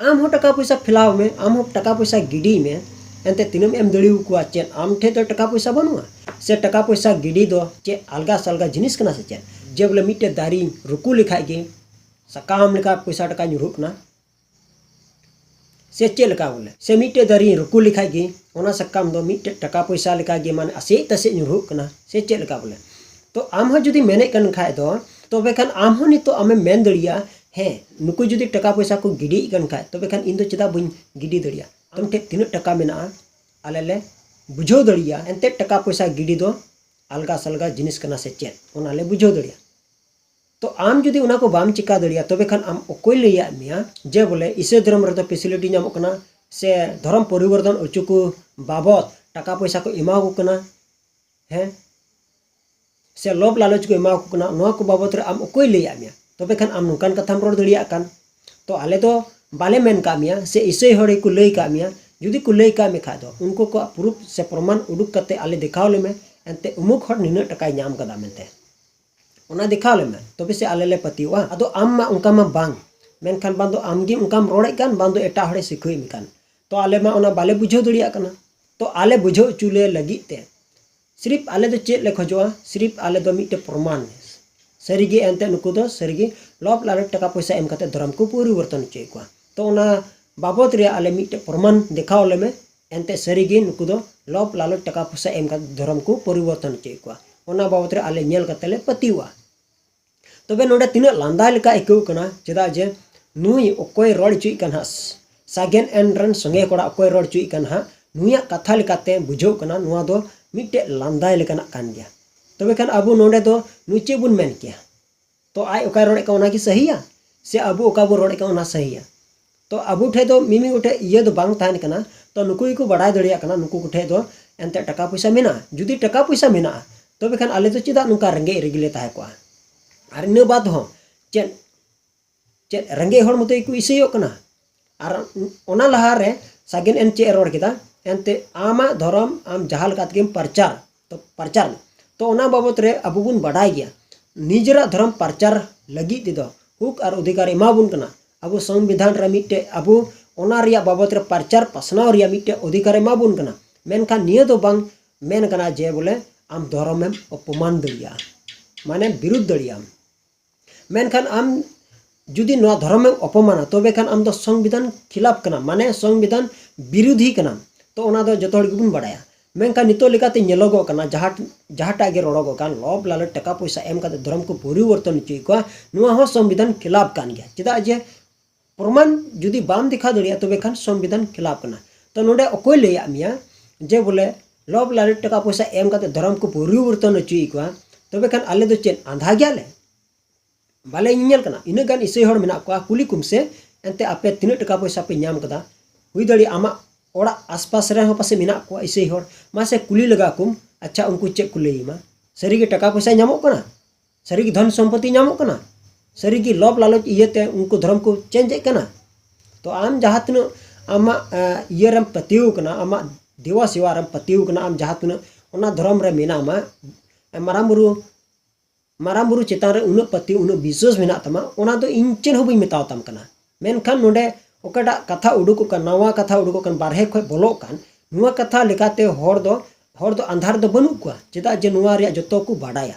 ᱟᱢ ᱦᱚᱸ ᱴᱟᱠᱟ ᱯᱚᱭᱥᱟ ᱯᱷᱮᱞᱟᱣ ᱢᱮ, ᱟᱢ ᱦᱚᱸ ᱴᱟᱠᱟ ᱯᱚᱭᱥᱟ ᱜᱤᱰᱤᱭ ᱢᱮ, ᱮᱱᱛᱮ ᱛᱤᱱᱟᱹᱜ ᱮᱢ ᱫᱟᱲᱮ ᱟᱠᱚᱣᱟ? ᱪᱮᱫ ᱟᱢ ᱴᱷᱮᱡ ᱫᱚ ᱴᱟᱠᱟ ᱯᱚᱭᱥᱟ ᱵᱟᱹᱱᱩᱜᱼᱟ? ᱥᱮ ᱴᱟᱠᱟ ᱯᱚᱭᱥᱟ ᱜᱤᱰᱤ ᱫᱚ ᱪᱮᱫ ᱟᱞᱜᱟ ᱥᱟᱞᱜᱟ ᱡᱤᱱᱤᱥ ᱠᱟᱱᱟ ᱥᱮ ᱪᱮᱫ? ᱡᱮ ᱵᱚᱞᱮ ᱢᱤᱫᱴᱮᱡ ᱫᱟᱨᱮ ᱨᱩᱠᱩ ᱞᱮᱠᱷᱟᱡ ᱜᱮ ᱥᱟᱠᱟᱢ ᱞᱮᱠᱟ ᱯᱚᱭᱥᱟ ᱴᱟᱠᱟ ᱧᱩᱨᱦᱩᱜ ᱠᱟᱱᱟ, ᱥᱮ ᱪᱮᱫ ᱞᱮᱠᱟ ᱵᱚᱞᱮ? ᱥᱮ ᱢᱤᱫᱴᱮᱡ ᱫᱟᱨᱮ ᱨᱩᱠᱩ ᱞᱮᱠᱷᱟᱡ ᱜᱮ ᱚᱱᱟ ᱥᱟᱠᱟᱢ ᱫᱚ ᱢᱤᱫᱴᱮᱡ ᱴᱟᱠᱟ ᱯᱚᱭᱥᱟ ᱞᱮᱠᱟ ᱜᱮ, ᱢᱟᱱᱮ ᱟᱥᱮᱡ ᱛᱟᱥᱮᱡ ᱧᱩᱨᱦᱩᱜ ᱠᱟᱱᱟ, ᱥᱮ ᱪᱮᱫ ᱞᱮᱠᱟ ᱵᱚᱞᱮ? ᱛᱚ ᱟᱢ ᱦᱚᱸ ᱡᱩᱫᱤ ᱢᱮᱱᱮᱫ ᱠᱟᱱ ᱠᱷᱟᱡ ᱫᱚ, ᱛᱚᱵᱮ ᱠᱷᱟᱱ ᱟᱢ ᱦᱚᱸ ᱱᱤᱛᱚᱜ ᱟᱢᱮᱢ ᱢᱮᱱ ᱫᱟᱲᱮᱭᱟᱜᱼᱟ, ᱦᱮᱸ, ᱱᱩᱠᱩ ᱡᱩᱫᱤ ᱴᱟᱠᱟ ᱯᱚᱭᱥᱟ ᱠᱚ ᱜᱤᱰᱤᱭᱮᱫ ᱠᱟᱱ ᱠᱷᱟᱡ, ᱛᱚᱵᱮ ᱠᱷᱟᱱ ᱤᱧ ᱫᱚ ᱪᱮᱫᱟᱜ ᱵᱟᱹᱧ ᱜᱤᱰᱤ ᱫᱟᱲᱮᱭᱟᱜᱼᱟ? ᱟᱢ ᱴᱷᱮᱡ ᱛᱤᱱᱟᱹᱜ ᱴᱟᱠᱟ ᱢᱮᱱᱟᱜᱼᱟ, ᱟᱞᱮ ᱞᱮ ᱵᱩᱡᱷᱟᱹᱣ ᱫᱟᱲᱮᱭᱟᱜᱼᱟ᱾ ᱮᱱᱛᱮᱫ ᱴᱟᱠᱟ ᱯᱚᱭᱥᱟ ᱜᱤᱰᱤ ᱫᱚ ᱟᱞᱜᱟ ᱥᱟᱞᱜᱟ ᱡᱤᱱᱤᱥ ᱠᱟᱱᱟ ᱥᱮ ᱪᱮᱫ, ᱚᱱᱟ ᱞᱮ ᱵᱩᱡᱷᱟᱹᱣ ᱫᱟᱲᱮᱭᱟᱜᱼᱟ᱾ ᱛᱚ ᱟᱢ ᱡᱩᱫᱤ ᱚᱱᱟ ᱠᱚ ᱵᱟᱢ ᱪᱤᱠᱟ ᱫᱟᱲᱮᱭᱟᱜᱼᱟ, ᱛᱚᱵᱮ ᱠᱷᱟᱱ ᱟᱢ ᱚᱠᱚᱭ ᱞᱟᱹᱭᱟᱫ ᱢᱮᱭᱟ ᱡᱮ ᱵᱚᱞᱮ ᱤᱥᱟᱹᱭ ᱫᱷᱚᱨᱚᱢ ᱨᱮᱫᱚ facility ᱧᱟᱢᱚᱜ ᱠᱟᱱᱟ, ᱥᱮ ᱫᱷᱚᱨᱚᱢ ᱯᱚᱨᱤᱵᱚᱨᱛᱚᱱ ᱦᱚᱪᱚ ᱠᱚ ᱵᱟᱵᱚᱫ ᱴᱟᱠᱟ ᱯᱚᱭᱥᱟ ᱠᱚ ᱮᱢᱟ ᱠᱚ ᱠᱟᱱᱟ? ᱦᱮᱸ, ᱥᱮ ᱞᱚᱵᱷ ᱞᱟᱞᱚᱪ ᱠᱚ ᱮᱢᱟ ᱠᱚ ᱠᱟᱱᱟ, ᱱᱚᱣᱟ ᱠᱚ ᱵᱟᱵᱚᱫ ᱨᱮ ᱟᱢ ᱚᱠᱚᱭ ᱞᱟᱹᱭᱟᱫ ᱢᱮᱭᱟ? ᱛᱚᱵᱮ ᱠᱷᱟᱱ ᱟᱢ ᱱᱚᱝᱠᱟᱱ ᱠᱟᱛᱷᱟᱢ ᱨᱚᱲ ᱫᱟᱲᱮᱭᱟᱜ ᱠᱟᱱ᱾ ᱛᱚ ᱟᱞᱮ ᱫᱚ ᱵᱟᱞᱮ ᱢᱮᱱ ᱠᱟᱜ ᱢᱮᱭᱟ, ᱥᱮ ᱤᱥᱟᱹᱭ ᱦᱚᱲ ᱜᱮᱠᱚ ᱞᱟᱹᱭ ᱠᱟᱜ ᱢᱮᱭᱟ᱾ ᱡᱩᱫᱤ ᱠᱚ ᱞᱟᱹᱭ ᱠᱟᱜ ᱢᱮ ᱠᱷᱟᱡ ᱫᱚ, ᱩᱱᱠᱩ ᱠᱚᱣᱟᱜ proof ᱥᱮ ᱯᱨᱚᱢᱟᱱ ᱩᱰᱩᱠ ᱠᱟᱛᱮ ᱟᱞᱮ ᱫᱮᱠᱷᱟᱣ ᱞᱮᱢᱮ, ᱮᱱᱛᱮ ᱩᱢᱩᱠ ᱦᱚᱲ ᱱᱤᱱᱟᱹᱜ ᱴᱟᱠᱟᱭ ᱧᱟᱢ ᱠᱟᱫᱟ ᱢᱮᱱᱛᱮ᱾ ᱚᱱᱟ ᱫᱮᱠᱷᱟᱣ ᱞᱮᱢᱮ, ᱛᱚᱵᱮ ᱥᱮ ᱟᱞᱮ ᱞᱮ ᱯᱟᱹᱛᱭᱟᱹᱣᱟ᱾ ᱟᱫᱚ ᱟᱢ ᱢᱟ ᱚᱱᱠᱟ ᱢᱟ ᱵᱟᱝ, ᱢᱮᱱᱠᱷᱟᱱ ᱵᱟᱝ ᱫᱚ ᱟᱢ ᱜᱮ ᱚᱱᱠᱟᱢ ᱨᱚᱲᱮᱫ ᱠᱟᱱ, ᱵᱟᱝ ᱫᱚ ᱮᱴᱟᱜ ᱦᱚᱲᱮ ᱥᱤᱠᱷᱟᱹᱣᱮᱫ ᱢᱮ ᱠᱟᱱ᱾ ᱛᱚ ᱟᱞᱮ ᱢᱟ ᱚᱱᱟ ᱵᱟᱞᱮ ᱵᱩᱡᱷᱟᱹᱣ ᱫᱟᱲᱮᱭᱟᱜ ᱠᱟᱱᱟ᱾ ᱛᱚ ᱟᱞᱮ ᱵᱩᱡᱷᱟᱹᱣ ᱦᱚᱪᱚ ᱞᱮ ᱞᱟᱹᱜᱤᱫ ᱛᱮ ᱥᱤᱨᱤᱯ ᱟᱞᱮ ᱫᱚ ᱪᱮᱫ ᱞᱮ ᱠᱷᱚᱡᱚᱜᱼᱟ? ᱥᱤᱨᱤᱯ ᱟᱞᱮ ᱫᱚ ᱢᱤᱫᱴᱮᱡ ᱯᱨᱚᱢᱟᱱ, ᱥᱟᱹᱨᱤᱜᱮ ᱮᱱᱛᱮ ᱱᱩᱠᱩ ᱫᱚ ᱥᱟᱹᱨᱤᱜᱮ ᱞᱚᱵᱷ ᱞᱟᱞᱚᱪ ᱴᱟᱠᱟ ᱯᱚᱭᱥᱟ ᱮᱢ ᱠᱟᱛᱮ ᱫᱷᱚᱨᱚᱢ ᱠᱚ ᱯᱚᱨᱤᱵᱚᱨᱛᱚᱱ ᱦᱚᱪᱚᱭᱮᱫ ᱠᱚᱣᱟ᱾ ᱛᱚ ᱚᱱᱟ ᱵᱟᱵᱚᱫ ᱨᱮᱭᱟᱜ ᱟᱞᱮ ᱢᱤᱫᱴᱮᱡ ᱯᱨᱚᱢᱟᱱ ᱫᱮᱠᱷᱟᱣ ᱟᱞᱮ ᱢᱮ, ᱮᱱᱛᱮ ᱥᱟᱹᱨᱤᱜᱮ ᱱᱩᱠᱩ ᱫᱚ ᱞᱚᱵᱷ ᱞᱟᱞᱚᱪ ᱴᱟᱠᱟ ᱯᱚᱭᱥᱟ ᱮᱢ ᱠᱟᱛᱮ ᱫᱷᱚᱨᱚᱢ ᱠᱚ ᱯᱚᱨᱤᱵᱚᱨᱛᱚᱱ ᱦᱚᱪᱚᱭᱮᱫ ᱠᱚᱣᱟ᱾ ᱚᱱᱟ ᱵᱟᱵᱚᱫ ᱨᱮ ᱟᱞᱮ ᱧᱮᱞ ᱠᱟᱛᱮ ᱞᱮ ᱯᱟᱹᱛᱭᱟᱹᱣᱟ᱾ ᱛᱚᱵᱮ ᱱᱚᱰᱮ ᱛᱤᱱᱟᱹᱜ ᱞᱟᱸᱫᱟ ᱞᱮᱠᱟ ᱟᱹᱭᱠᱟᱹᱣ ᱠᱟᱱᱟ, ᱪᱮᱫᱟᱜ ᱡᱮ ᱱᱩᱭ ᱚᱠᱚᱭ ᱨᱚᱲ ᱦᱚᱪᱚᱭᱮᱫ ᱠᱟᱱ ᱦᱟᱸᱜ, ᱥᱟᱜᱮᱱ ᱮᱱ ᱨᱮᱱ ᱥᱚᱸᱜᱮ ᱠᱚᱲᱟ ᱚᱠᱚᱭ ᱨᱚᱲ ᱦᱚᱪᱚᱭᱮᱫ ᱠᱟᱱ ᱦᱟᱸᱜ, ᱱᱩᱭᱟᱜ ᱠᱟᱛᱷᱟ ᱞᱮᱠᱟᱛᱮ ᱵᱩᱡᱷᱟᱹᱜ ᱠᱟᱱᱟ ᱱᱚᱣᱟ ᱫᱚ ᱢᱤᱫᱴᱮᱡ ᱞᱟᱸᱫᱟᱭ ᱞᱮᱠᱟᱱᱟᱜ ᱠᱟᱱ ᱜᱮᱭᱟ᱾ ᱛᱚᱵᱮ ᱠᱷᱟᱱ ᱟᱵᱚ ᱱᱚᱰᱮ ᱫᱚ ᱱᱩᱭ ᱪᱮᱫ ᱵᱚᱱ ᱢᱮᱱ ᱠᱮᱭᱟ? ᱛᱚ ᱟᱡ ᱚᱠᱟᱭ ᱨᱚᱲᱮᱫ ᱠᱟᱱ ᱚᱱᱟ ᱜᱮ ᱥᱟᱹᱦᱤᱭᱟ, ᱥᱮ ᱟᱵᱚ ᱚᱠᱟ ᱵᱚᱱ ᱨᱚᱲᱮᱫ ᱠᱟᱱ ᱚᱱᱟ ᱥᱟᱹᱦᱤᱭᱟ? ᱛᱚ ᱟᱵᱚ ᱴᱷᱮᱡ ᱫᱚ ᱢᱤᱢᱤᱫ ᱜᱚᱴᱮᱡ ᱤᱭᱟᱹ ᱫᱚ ᱵᱟᱝ ᱛᱟᱦᱮᱱ ᱠᱟᱱᱟ᱾ ᱛᱚ ᱱᱩᱠᱩ ᱜᱮᱠᱚ ᱵᱟᱰᱟᱭ ᱫᱟᱲᱮᱭᱟᱜ ᱠᱟᱱᱟ, ᱱᱩᱠᱩ ᱠᱚᱴᱷᱮᱡ ᱫᱚ ᱮᱱᱛᱮᱫ ᱴᱟᱠᱟ ᱯᱚᱭᱥᱟ ᱢᱮᱱᱟᱜᱼᱟ᱾ ᱡᱩᱫᱤ ᱴᱟᱠᱟ ᱯᱚᱭᱥᱟ ᱢᱮᱱᱟᱜᱼᱟ, ᱛᱚᱵᱮ ᱠᱷᱟᱱ ᱟᱞᱮ ᱫᱚ ᱪᱮᱫᱟᱜ ᱱᱚᱝᱠᱟ ᱨᱮᱸᱜᱮᱡ ᱨᱮᱜᱮ ᱞᱮ ᱛᱟᱦᱮᱸ ᱠᱚᱜᱼᱟ? ᱟᱨ ᱤᱱᱟᱹ ᱵᱟᱫ ᱦᱚᱸ ᱪᱮᱫ, ᱪᱮᱫ ᱨᱮᱸᱜᱮᱡ ᱦᱚᱲ ᱢᱚᱛᱚ ᱜᱮᱠᱚ ᱤᱥᱟᱹᱭᱚᱜ ᱠᱟᱱᱟ? ᱟᱨ ᱚᱱᱟ ᱞᱟᱦᱟᱨᱮ ᱥᱟᱜᱮᱱ ᱮᱱ ᱪᱮᱫ ᱮ ᱨᱚᱲ ᱠᱮᱫᱟ? ᱮᱱᱛᱮ ᱟᱢᱟᱜ ᱫᱷᱚᱨᱚᱢ ᱟᱢ ᱡᱟᱦᱟᱸ ᱞᱮᱠᱟ ᱛᱮᱜᱮᱢ ᱯᱨᱚᱪᱟᱨ, ᱛᱚ ᱯᱨᱚᱪᱟᱨ ᱢᱮ᱾ ᱛᱚ ᱚᱱᱟ ᱵᱟᱵᱚᱛ ᱨᱮ ᱟᱵᱚ ᱵᱚᱱ ᱵᱟᱰᱟᱭ ᱜᱮᱭᱟ, ᱱᱤᱡᱮᱨᱟᱜ ᱫᱷᱚᱨᱚᱢ ᱯᱨᱚᱪᱟᱨ ᱞᱟᱹᱜᱤᱫ ᱛᱮᱫᱚ ᱦᱚᱠ ᱟᱨ ᱚᱫᱷᱤᱠᱟᱨ ᱮᱢᱟ ᱵᱚᱱ ᱠᱟᱱᱟ᱾ ᱟᱵᱚ ᱥᱚᱝᱵᱤᱫᱷᱟᱱ ᱨᱮ ᱢᱤᱫᱴᱮᱡ ᱟᱵᱚ ᱚᱱᱟ ᱨᱮᱭᱟᱜ ᱵᱟᱵᱚᱛ ᱨᱮ ᱯᱨᱚᱪᱟᱨ ᱯᱟᱥᱱᱟᱣ ᱨᱮᱭᱟᱜ ᱢᱤᱫᱴᱮᱡ ᱚᱫᱷᱤᱠᱟᱨ ᱮᱢᱟ ᱵᱚᱱ ᱠᱟᱱᱟ᱾ ᱢᱮᱱᱠᱷᱟᱱ ᱱᱤᱭᱟᱹ ᱫᱚ ᱵᱟᱝ ᱢᱮᱱ ᱠᱟᱱᱟ ᱡᱮ ᱵᱚᱞᱮ ᱟᱢ ᱫᱷᱚᱨᱚᱢᱮᱢ ᱚᱯᱚᱢᱟᱱ ᱫᱟᱲᱮᱭᱟᱜᱼᱟ, ᱢᱟᱱᱮ ᱵᱤᱨᱩᱫᱷ ᱫᱟᱲᱮᱭᱟᱜᱼᱟᱢ᱾ ᱢᱮᱱᱠᱷᱟᱱ ᱟᱢ ᱡᱩᱫᱤ ᱱᱚᱣᱟ ᱫᱷᱚᱨᱚᱢᱮᱢ ᱚᱯᱚᱢᱟᱱᱟ, ᱛᱚᱵᱮ ᱠᱷᱟᱱ ᱟᱢ ᱫᱚ ᱥᱚᱝᱵᱤᱫᱷᱟᱱ ᱠᱷᱤᱞᱟᱯ ᱠᱟᱱᱟᱢ, ᱢᱟᱱᱮ ᱥᱚᱝᱵᱤᱫᱷᱟᱱ ᱵᱤᱨᱩᱫᱷᱤ ᱠᱟᱱᱟᱢ᱾ ᱛᱚ ᱚᱱᱟ ᱫᱚ ᱡᱚᱛᱚ ᱦᱚᱲ ᱜᱮᱵᱚᱱ ᱵᱟᱲᱟᱭᱟ᱾ ᱢᱮᱱᱠᱷᱟᱱ ᱱᱤᱛᱚᱜ ᱞᱮᱠᱟᱛᱮ ᱧᱮᱞᱚᱜᱚᱜ ᱠᱟᱱᱟ, ᱡᱟᱦᱟᱸ, ᱡᱟᱦᱟᱸᱴᱟᱜ ᱜᱮ ᱨᱚᱲᱚᱜᱚᱜ ᱠᱟᱱ, ᱞᱚᱵᱷ ᱞᱟᱞᱚᱪ ᱴᱟᱠᱟ ᱯᱚᱭᱥᱟ ᱮᱢ ᱠᱟᱛᱮ ᱫᱷᱚᱨᱚᱢ ᱠᱚ ᱯᱚᱨᱤᱵᱚᱨᱛᱚᱱ ᱦᱚᱪᱚᱭᱮᱫ ᱠᱚᱣᱟ, ᱱᱚᱣᱟ ᱦᱚᱸ ᱥᱚᱝᱵᱤᱫᱷᱟᱱ ᱠᱷᱤᱞᱟᱯ ᱠᱟᱱ ᱜᱮᱭᱟ᱾ ᱪᱮᱫᱟᱜ ᱡᱮ ᱯᱨᱚᱢᱟᱱ ᱡᱩᱫᱤ ᱵᱟᱢ ᱫᱮᱠᱷᱟᱣ ᱫᱟᱲᱮᱭᱟᱜᱼᱟ, ᱛᱚᱵᱮ ᱠᱷᱟᱱ ᱥᱚᱝᱵᱤᱫᱷᱟᱱ ᱠᱷᱤᱞᱟᱯ ᱠᱟᱱᱟ᱾ ᱛᱚ ᱱᱚᱰᱮ ᱚᱠᱚᱭ ᱞᱟᱹᱭᱟᱫ ᱢᱮᱭᱟ ᱡᱮ ᱵᱚᱞᱮ ᱞᱚᱵᱷ ᱞᱟᱞᱚᱪ ᱴᱟᱠᱟ ᱯᱚᱭᱥᱟ ᱮᱢ ᱠᱟᱛᱮ ᱫᱷᱚᱨᱚᱢ ᱠᱚ ᱯᱚᱨᱤᱵᱚᱨᱛᱚᱱ ᱦᱚᱪᱚᱭᱮᱫ ᱠᱚᱣᱟ? ᱛᱚᱵᱮ ᱠᱷᱟᱱ ᱟᱞᱮ ᱫᱚ ᱪᱮᱫ ᱟᱸᱫᱷᱟ ᱜᱮᱭᱟᱞᱮ? ᱵᱟᱞᱮ ᱧᱮᱧᱮᱞ ᱠᱟᱱᱟ? ᱤᱱᱟᱹᱜ ᱜᱟᱱ ᱤᱥᱟᱹᱭ ᱦᱚᱲ ᱢᱮᱱᱟᱜ ᱠᱚᱣᱟ, ᱠᱩᱞᱤ ᱠᱚᱢ ᱥᱮ, ᱮᱱᱛᱮ ᱟᱯᱮ ᱛᱤᱱᱟᱹᱜ ᱴᱟᱠᱟ ᱯᱚᱭᱥᱟ ᱯᱮ ᱧᱟᱢ ᱠᱟᱫᱟ? ᱦᱩᱭ ᱫᱟᱲᱮᱭᱟᱜᱼᱟ ᱟᱢᱟᱜ ᱚᱲᱟᱜ ᱟᱥᱯᱟᱥ ᱨᱮᱦᱚᱸ ᱯᱟᱥᱮ ᱢᱮᱱᱟᱜ ᱠᱚᱣᱟ ᱤᱥᱟᱹᱭ ᱦᱚᱲ, ᱢᱟᱥᱮ ᱠᱩᱞᱤ ᱞᱟᱜᱟ ᱠᱚᱢ᱾ ᱟᱪᱪᱷᱟ, ᱩᱱᱠᱩ ᱪᱮᱫ ᱠᱚ ᱞᱟᱹᱭ ᱟᱢᱟ? ᱥᱟᱹᱨᱤᱜᱮ ᱴᱟᱠᱟ ᱯᱚᱭᱥᱟ ᱧᱟᱢᱚᱜ ᱠᱟᱱᱟ? ᱥᱟᱹᱨᱤᱜᱮ ᱫᱷᱚᱱ ᱥᱚᱢᱯᱚᱛᱤ ᱧᱟᱢᱚᱜ ᱠᱟᱱᱟ? ᱥᱟᱹᱨᱤᱜᱮ ᱞᱚᱵᱷ ᱞᱟᱞᱚᱪ ᱤᱭᱟᱹᱛᱮ ᱩᱱᱠᱩ ᱫᱷᱚᱨᱚᱢ ᱠᱚ ᱪᱮᱧᱡᱮᱫ ᱠᱟᱱᱟ? ᱛᱚ ᱟᱢ ᱡᱟᱦᱟᱸ ᱛᱤᱱᱟᱹᱜ ᱟᱢᱟᱜ, ᱮ, ᱤᱭᱟᱹ ᱨᱮᱢ ᱯᱟᱹᱛᱭᱟᱹᱣ ᱠᱟᱱᱟ, ᱟᱢᱟᱜ ᱫᱮᱣᱟ ᱥᱮᱣᱟ ᱨᱮᱢ ᱯᱟᱹᱛᱭᱟᱹᱣ ᱠᱟᱱᱟ, ᱟᱢ ᱡᱟᱦᱟᱸ ᱛᱤᱱᱟᱹᱜ ᱚᱱᱟ ᱫᱷᱚᱨᱚᱢ ᱨᱮ ᱢᱮᱱᱟᱢᱟ, ᱢᱟᱨᱟᱝ ᱵᱩᱨᱩ, ᱢᱟᱨᱟᱝ ᱵᱩᱨᱩ ᱪᱮᱛᱟᱱ ᱨᱮ ᱩᱱᱟᱹᱜ ᱯᱟᱹᱛᱭᱟᱹᱣ, ᱩᱱᱟᱹᱜ ᱵᱤᱥᱣᱟᱥ ᱢᱮᱱᱟᱜ ᱛᱟᱢᱟ, ᱚᱱᱟ ᱫᱚ ᱤᱧ ᱪᱮᱫ ᱦᱚᱸ ᱵᱟᱹᱧ ᱢᱮᱛᱟᱣ ᱛᱟᱢ ᱠᱟᱱᱟ᱾ ᱢᱮᱱᱠᱷᱟᱱ ᱱᱚᱰᱮ ᱚᱠᱟᱴᱟᱜ ᱠᱟᱛᱷᱟ ᱩᱰᱩᱠᱚᱜ ᱠᱟᱱ, ᱱᱟᱣᱟ ᱠᱟᱛᱷᱟ ᱩᱰᱩᱠᱚᱜ ᱠᱟᱱ, ᱵᱟᱨᱦᱮ ᱠᱷᱚᱱ ᱵᱚᱞᱚᱜ ᱠᱟᱱ, ᱱᱚᱣᱟ ᱠᱟᱛᱷᱟ ᱞᱮᱠᱟᱛᱮ ᱦᱚᱲ ᱫᱚ, ᱦᱚᱲ ᱫᱚ ᱟᱸᱫᱷᱟᱨ ᱫᱚ ᱵᱟᱹᱱᱩᱜ ᱠᱚᱣᱟ᱾ ᱪᱮᱫᱟᱜ ᱡᱮ ᱱᱚᱣᱟ ᱨᱮᱭᱟᱜ ᱡᱚᱛᱚ ᱠᱚ ᱵᱟᱰᱟᱭᱟ᱾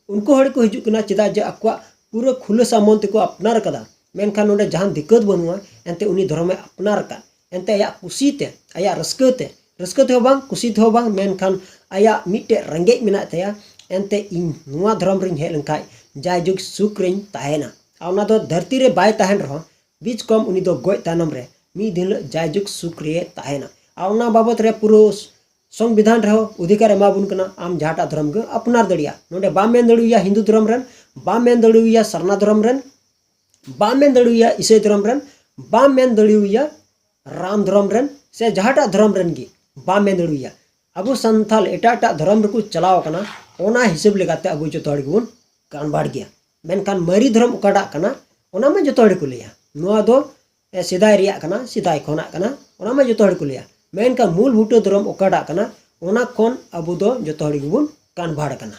ᱩᱱᱠᱩ ᱦᱚᱲ ᱠᱚ ᱦᱤᱡᱩᱜ ᱠᱟᱱᱟ, ᱪᱮᱫᱟᱜ ᱡᱮ ᱟᱠᱚᱣᱟᱜ ᱯᱩᱨᱟᱹ ᱠᱷᱩᱞᱟᱹᱥᱟ ᱢᱚᱱ ᱛᱮᱠᱚ ᱟᱯᱱᱟᱨ ᱠᱟᱫᱟ᱾ ᱢᱮᱱᱠᱷᱟᱱ ᱱᱚᱰᱮ ᱡᱟᱦᱟᱱ ᱫᱤᱠᱠᱟᱹᱛ ᱵᱟᱹᱱᱩᱜᱼᱟ, ᱮᱱᱛᱮ ᱩᱱᱤ ᱫᱷᱚᱨᱚᱢᱮ ᱟᱯᱱᱟᱨ ᱟᱠᱟᱫ, ᱮᱱᱛᱮ ᱟᱭᱟᱜ ᱠᱩᱥᱤ ᱛᱮ, ᱟᱭᱟᱜ ᱨᱟᱹᱥᱠᱟᱹ ᱛᱮ, ᱨᱟᱹᱥᱠᱟᱹ ᱛᱮᱦᱚᱸ ᱵᱟᱝ, ᱠᱩᱥᱤ ᱛᱮᱦᱚᱸ ᱵᱟᱝ, ᱢᱮᱱᱠᱷᱟᱱ ᱟᱭᱟᱜ ᱢᱤᱫᱴᱮᱡ ᱨᱮᱸᱜᱮᱡ ᱢᱮᱱᱟᱜ ᱛᱟᱭᱟ, ᱮᱱᱛᱮ ᱤᱧ ᱱᱚᱣᱟ ᱫᱷᱚᱨᱚᱢ ᱨᱤᱧ ᱦᱮᱡ ᱞᱮᱱᱠᱷᱟᱡ ᱡᱟᱭᱡᱩᱜᱽ ᱥᱩᱠ ᱨᱤᱧ ᱛᱟᱦᱮᱱᱟ᱾ ᱟᱨ ᱚᱱᱟ ᱫᱚ ᱫᱷᱟᱹᱨᱛᱤ ᱨᱮ ᱵᱟᱭ ᱛᱟᱦᱮᱱ ᱨᱮᱦᱚᱸ, ᱵᱤᱪ ᱠᱚᱢ ᱩᱱᱤ ᱫᱚ ᱜᱚᱡ ᱛᱟᱭᱱᱚᱢ ᱨᱮ ᱢᱤᱫ ᱫᱤᱱ ᱦᱤᱞᱳᱜ ᱡᱟᱭᱡᱩᱜᱽ ᱥᱩᱠ ᱨᱮ ᱛᱟᱦᱮᱱᱟ᱾ ᱟᱨ ᱚᱱᱟ ᱵᱟᱵᱚᱛ ᱨᱮ ᱯᱩᱨᱟᱹ ᱥᱚᱝᱵᱤᱫᱷᱟᱱ ᱨᱮᱦᱚᱸ ᱚᱫᱷᱤᱠᱟᱨ ᱮᱢᱟ ᱵᱚᱱ ᱠᱟᱱᱟ, ᱟᱢ ᱡᱟᱦᱟᱸᱴᱟᱜ ᱫᱷᱚᱨᱚᱢ ᱜᱮ ᱟᱯᱱᱟᱨ ᱫᱟᱲᱮᱭᱟᱜᱼᱟ᱾ ᱱᱚᱰᱮ ᱵᱟᱢ ᱢᱮᱱ ᱫᱟᱲᱮᱣᱟᱭᱟ ᱦᱤᱱᱫᱩ ᱫᱷᱚᱨᱚᱢ ᱨᱮᱱ, ᱵᱟᱢ ᱢᱮᱱ ᱫᱟᱲᱮᱣᱟᱭᱟ ᱥᱟᱨᱱᱟ ᱫᱷᱚᱨᱚᱢ ᱨᱮᱱ, ᱵᱟᱢ ᱢᱮᱱ ᱫᱟᱲᱮᱣᱟᱭᱟ ᱤᱥᱟᱹᱭ ᱫᱷᱚᱨᱚᱢ ᱨᱮᱱ, ᱵᱟᱢ ᱢᱮᱱ ᱫᱟᱲᱮᱣᱟᱭᱟ ᱨᱟᱢ ᱫᱷᱚᱨᱚᱢ ᱨᱮᱱ, ᱥᱮ ᱡᱟᱦᱟᱸᱴᱟᱜ ᱫᱷᱚᱨᱚᱢ ᱨᱮᱱ ᱜᱮ ᱵᱟᱢ ᱢᱮᱱ ᱫᱟᱲᱮᱣᱟᱭᱟ᱾ ᱟᱵᱚ ᱥᱟᱱᱛᱟᱞ ᱮᱴᱟᱜ ᱮᱴᱟᱜ ᱫᱷᱚᱨᱚᱢ ᱨᱮᱠᱚ ᱪᱟᱞᱟᱣ ᱟᱠᱟᱱᱟ, ᱚᱱᱟ ᱦᱤᱥᱟᱹᱵ ᱞᱮᱠᱟᱛᱮ ᱟᱵᱚ ᱡᱚᱛᱚ ᱦᱚᱲ ᱜᱮᱵᱚᱱ ᱠᱟᱱᱵᱷᱟᱴ ᱜᱮᱭᱟ᱾ ᱢᱮᱱᱠᱷᱟᱱ ᱢᱟᱹᱨᱤ ᱫᱷᱚᱨᱚᱢ ᱚᱠᱟᱴᱟᱜ ᱠᱟᱱᱟ, ᱚᱱᱟ ᱢᱟ ᱡᱚᱛᱚ ᱦᱚᱲ ᱜᱮᱠᱚ ᱞᱟᱹᱭᱟ᱾ ᱱᱚᱣᱟ ᱫᱚ, ᱮ, ᱥᱮᱫᱟᱭ ᱨᱮᱭᱟᱜ ᱠᱟᱱᱟ, ᱥᱮᱫᱟᱭ ᱠᱷᱚᱱᱟᱜ ᱠᱟᱱᱟ, ᱚᱱᱟ ᱢᱟ ᱡᱚᱛᱚ ᱦᱚᱲ ᱜᱮᱠᱚ ᱞᱟᱹᱭᱟ᱾ ᱢᱮᱱᱠᱷᱟᱱ ᱢᱩᱞ ᱵᱩᱴᱟᱹ ᱫᱷᱚᱨᱚᱢ ᱚᱠᱟᱴᱟᱜ ᱠᱟᱱᱟ, ᱚᱱᱟ ᱠᱷᱚᱱ ᱟᱵᱚ ᱫᱚ ᱡᱚᱛᱚ ᱦᱚᱲ ᱜᱮᱵᱚᱱ ᱠᱟᱱᱵᱷᱟᱴ ᱠᱟᱱᱟ᱾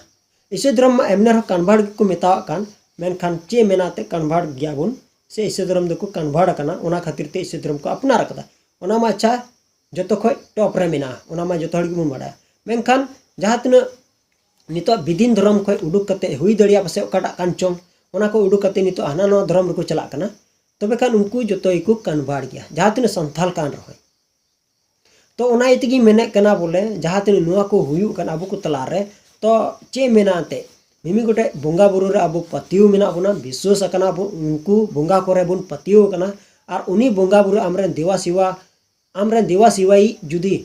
ᱤᱥᱟᱹᱭ ᱫᱷᱚᱨᱚᱢ ᱢᱟ ᱮᱢᱱᱮ ᱨᱮᱦᱚᱸ ᱠᱟᱱᱵᱷᱟᱴ ᱜᱮᱠᱚ ᱢᱮᱛᱟᱣᱟᱜ ᱠᱟᱱ, ᱢᱮᱱᱠᱷᱟᱱ ᱪᱮᱫ ᱢᱮᱱᱟᱜ ᱛᱮ ᱠᱟᱱᱵᱷᱟᱴ ᱜᱮᱭᱟᱵᱚᱱ ᱥᱮ ᱤᱥᱟᱹᱭ ᱫᱷᱚᱨᱚᱢ ᱫᱚᱠᱚ ᱠᱟᱱᱵᱷᱟᱴ ᱟᱠᱟᱱᱟ, ᱚᱱᱟ ᱠᱷᱟᱹᱛᱤᱨ ᱛᱮ ᱤᱥᱟᱹᱭ ᱫᱷᱚᱨᱚᱢ ᱠᱚ ᱟᱯᱱᱟᱨ ᱟᱠᱟᱫᱟ᱾ ᱚᱱᱟ ᱢᱟ ᱟᱪᱪᱷᱟ, ᱡᱚᱛᱚ ᱠᱷᱚᱡ ᱴᱚᱯ ᱨᱮ ᱢᱮᱱᱟᱜᱼᱟ, ᱚᱱᱟ ᱢᱟ ᱡᱚᱛᱚ ᱦᱚᱲ ᱜᱮᱵᱚᱱ ᱵᱟᱰᱟᱭᱟ᱾ ᱢᱮᱱᱠᱷᱟᱱ ᱡᱟᱦᱟᱸ ᱛᱤᱱᱟᱹᱜ ᱱᱤᱛᱚᱜ ᱵᱤᱫᱤᱱ ᱫᱷᱚᱨᱚᱢ ᱠᱷᱚᱡ ᱩᱰᱩᱠ ᱠᱟᱛᱮ ᱦᱩᱭ ᱫᱟᱲᱮᱭᱟᱜᱼᱟ ᱯᱟᱥᱮᱡ ᱚᱠᱟᱴᱟᱜ ᱠᱟᱱ ᱪᱚᱝ, ᱚᱱᱟ ᱠᱚ ᱩᱰᱩᱠ ᱠᱟᱛᱮ ᱱᱤᱛᱚᱜ ᱦᱟᱱᱟ ᱱᱚᱣᱟ ᱫᱷᱚᱨᱚᱢ ᱨᱮᱠᱚ ᱪᱟᱞᱟᱜ ᱠᱟᱱᱟ, ᱛᱚᱵᱮ ᱠᱷᱟᱱ ᱩᱱᱠᱩ ᱡᱚᱛᱚ ᱜᱮᱠᱚ ᱠᱟᱱᱵᱷᱟᱴ ᱜᱮᱭᱟ, ᱡᱟᱦᱟᱸ ᱛᱤᱱᱟᱹᱜ ᱥᱟᱱᱛᱷᱟᱞ ᱠᱟᱱ ᱨᱮᱦᱚᱸ᱾ ᱛᱚ ᱚᱱᱟ ᱤᱭᱟᱹ ᱛᱮᱜᱮᱧ ᱢᱮᱱᱮᱫ ᱠᱟᱱᱟ ᱵᱚᱞᱮ, ᱡᱟᱦᱟᱸ ᱛᱤᱱᱟᱹᱜ ᱱᱚᱣᱟ ᱠᱚ ᱦᱩᱭᱩᱜ ᱠᱟᱱᱟ ᱟᱵᱚ ᱠᱚ ᱛᱟᱞᱟᱨᱮ, ᱛᱚ ᱪᱮᱫ ᱢᱮᱱᱟ ᱮᱱᱛᱮᱫ, ᱢᱤᱢᱤᱫ ᱜᱚᱴᱮᱡ ᱵᱚᱸᱜᱟ ᱵᱩᱨᱩ ᱨᱮ ᱟᱵᱚ ᱯᱟᱹᱛᱭᱟᱹᱣ ᱢᱮᱱᱟᱜ ᱵᱚᱱᱟ, ᱵᱤᱥᱣᱟᱹᱥ ᱟᱠᱟᱱᱟ ᱵᱚᱱ, ᱩᱱᱠᱩ ᱵᱚᱸᱜᱟ ᱠᱚᱨᱮ ᱵᱚᱱ ᱯᱟᱹᱛᱭᱟᱹᱣ ᱟᱠᱟᱱᱟ᱾ ᱟᱨ ᱩᱱᱤ ᱵᱚᱸᱜᱟ ᱵᱩᱨᱩ ᱟᱢᱨᱮᱱ ᱫᱮᱣᱟ ᱥᱮᱣᱟ, ᱟᱢᱨᱮᱱ ᱫᱮᱣᱟ ᱥᱮᱣᱟᱭᱤᱡ ᱡᱩᱫᱤ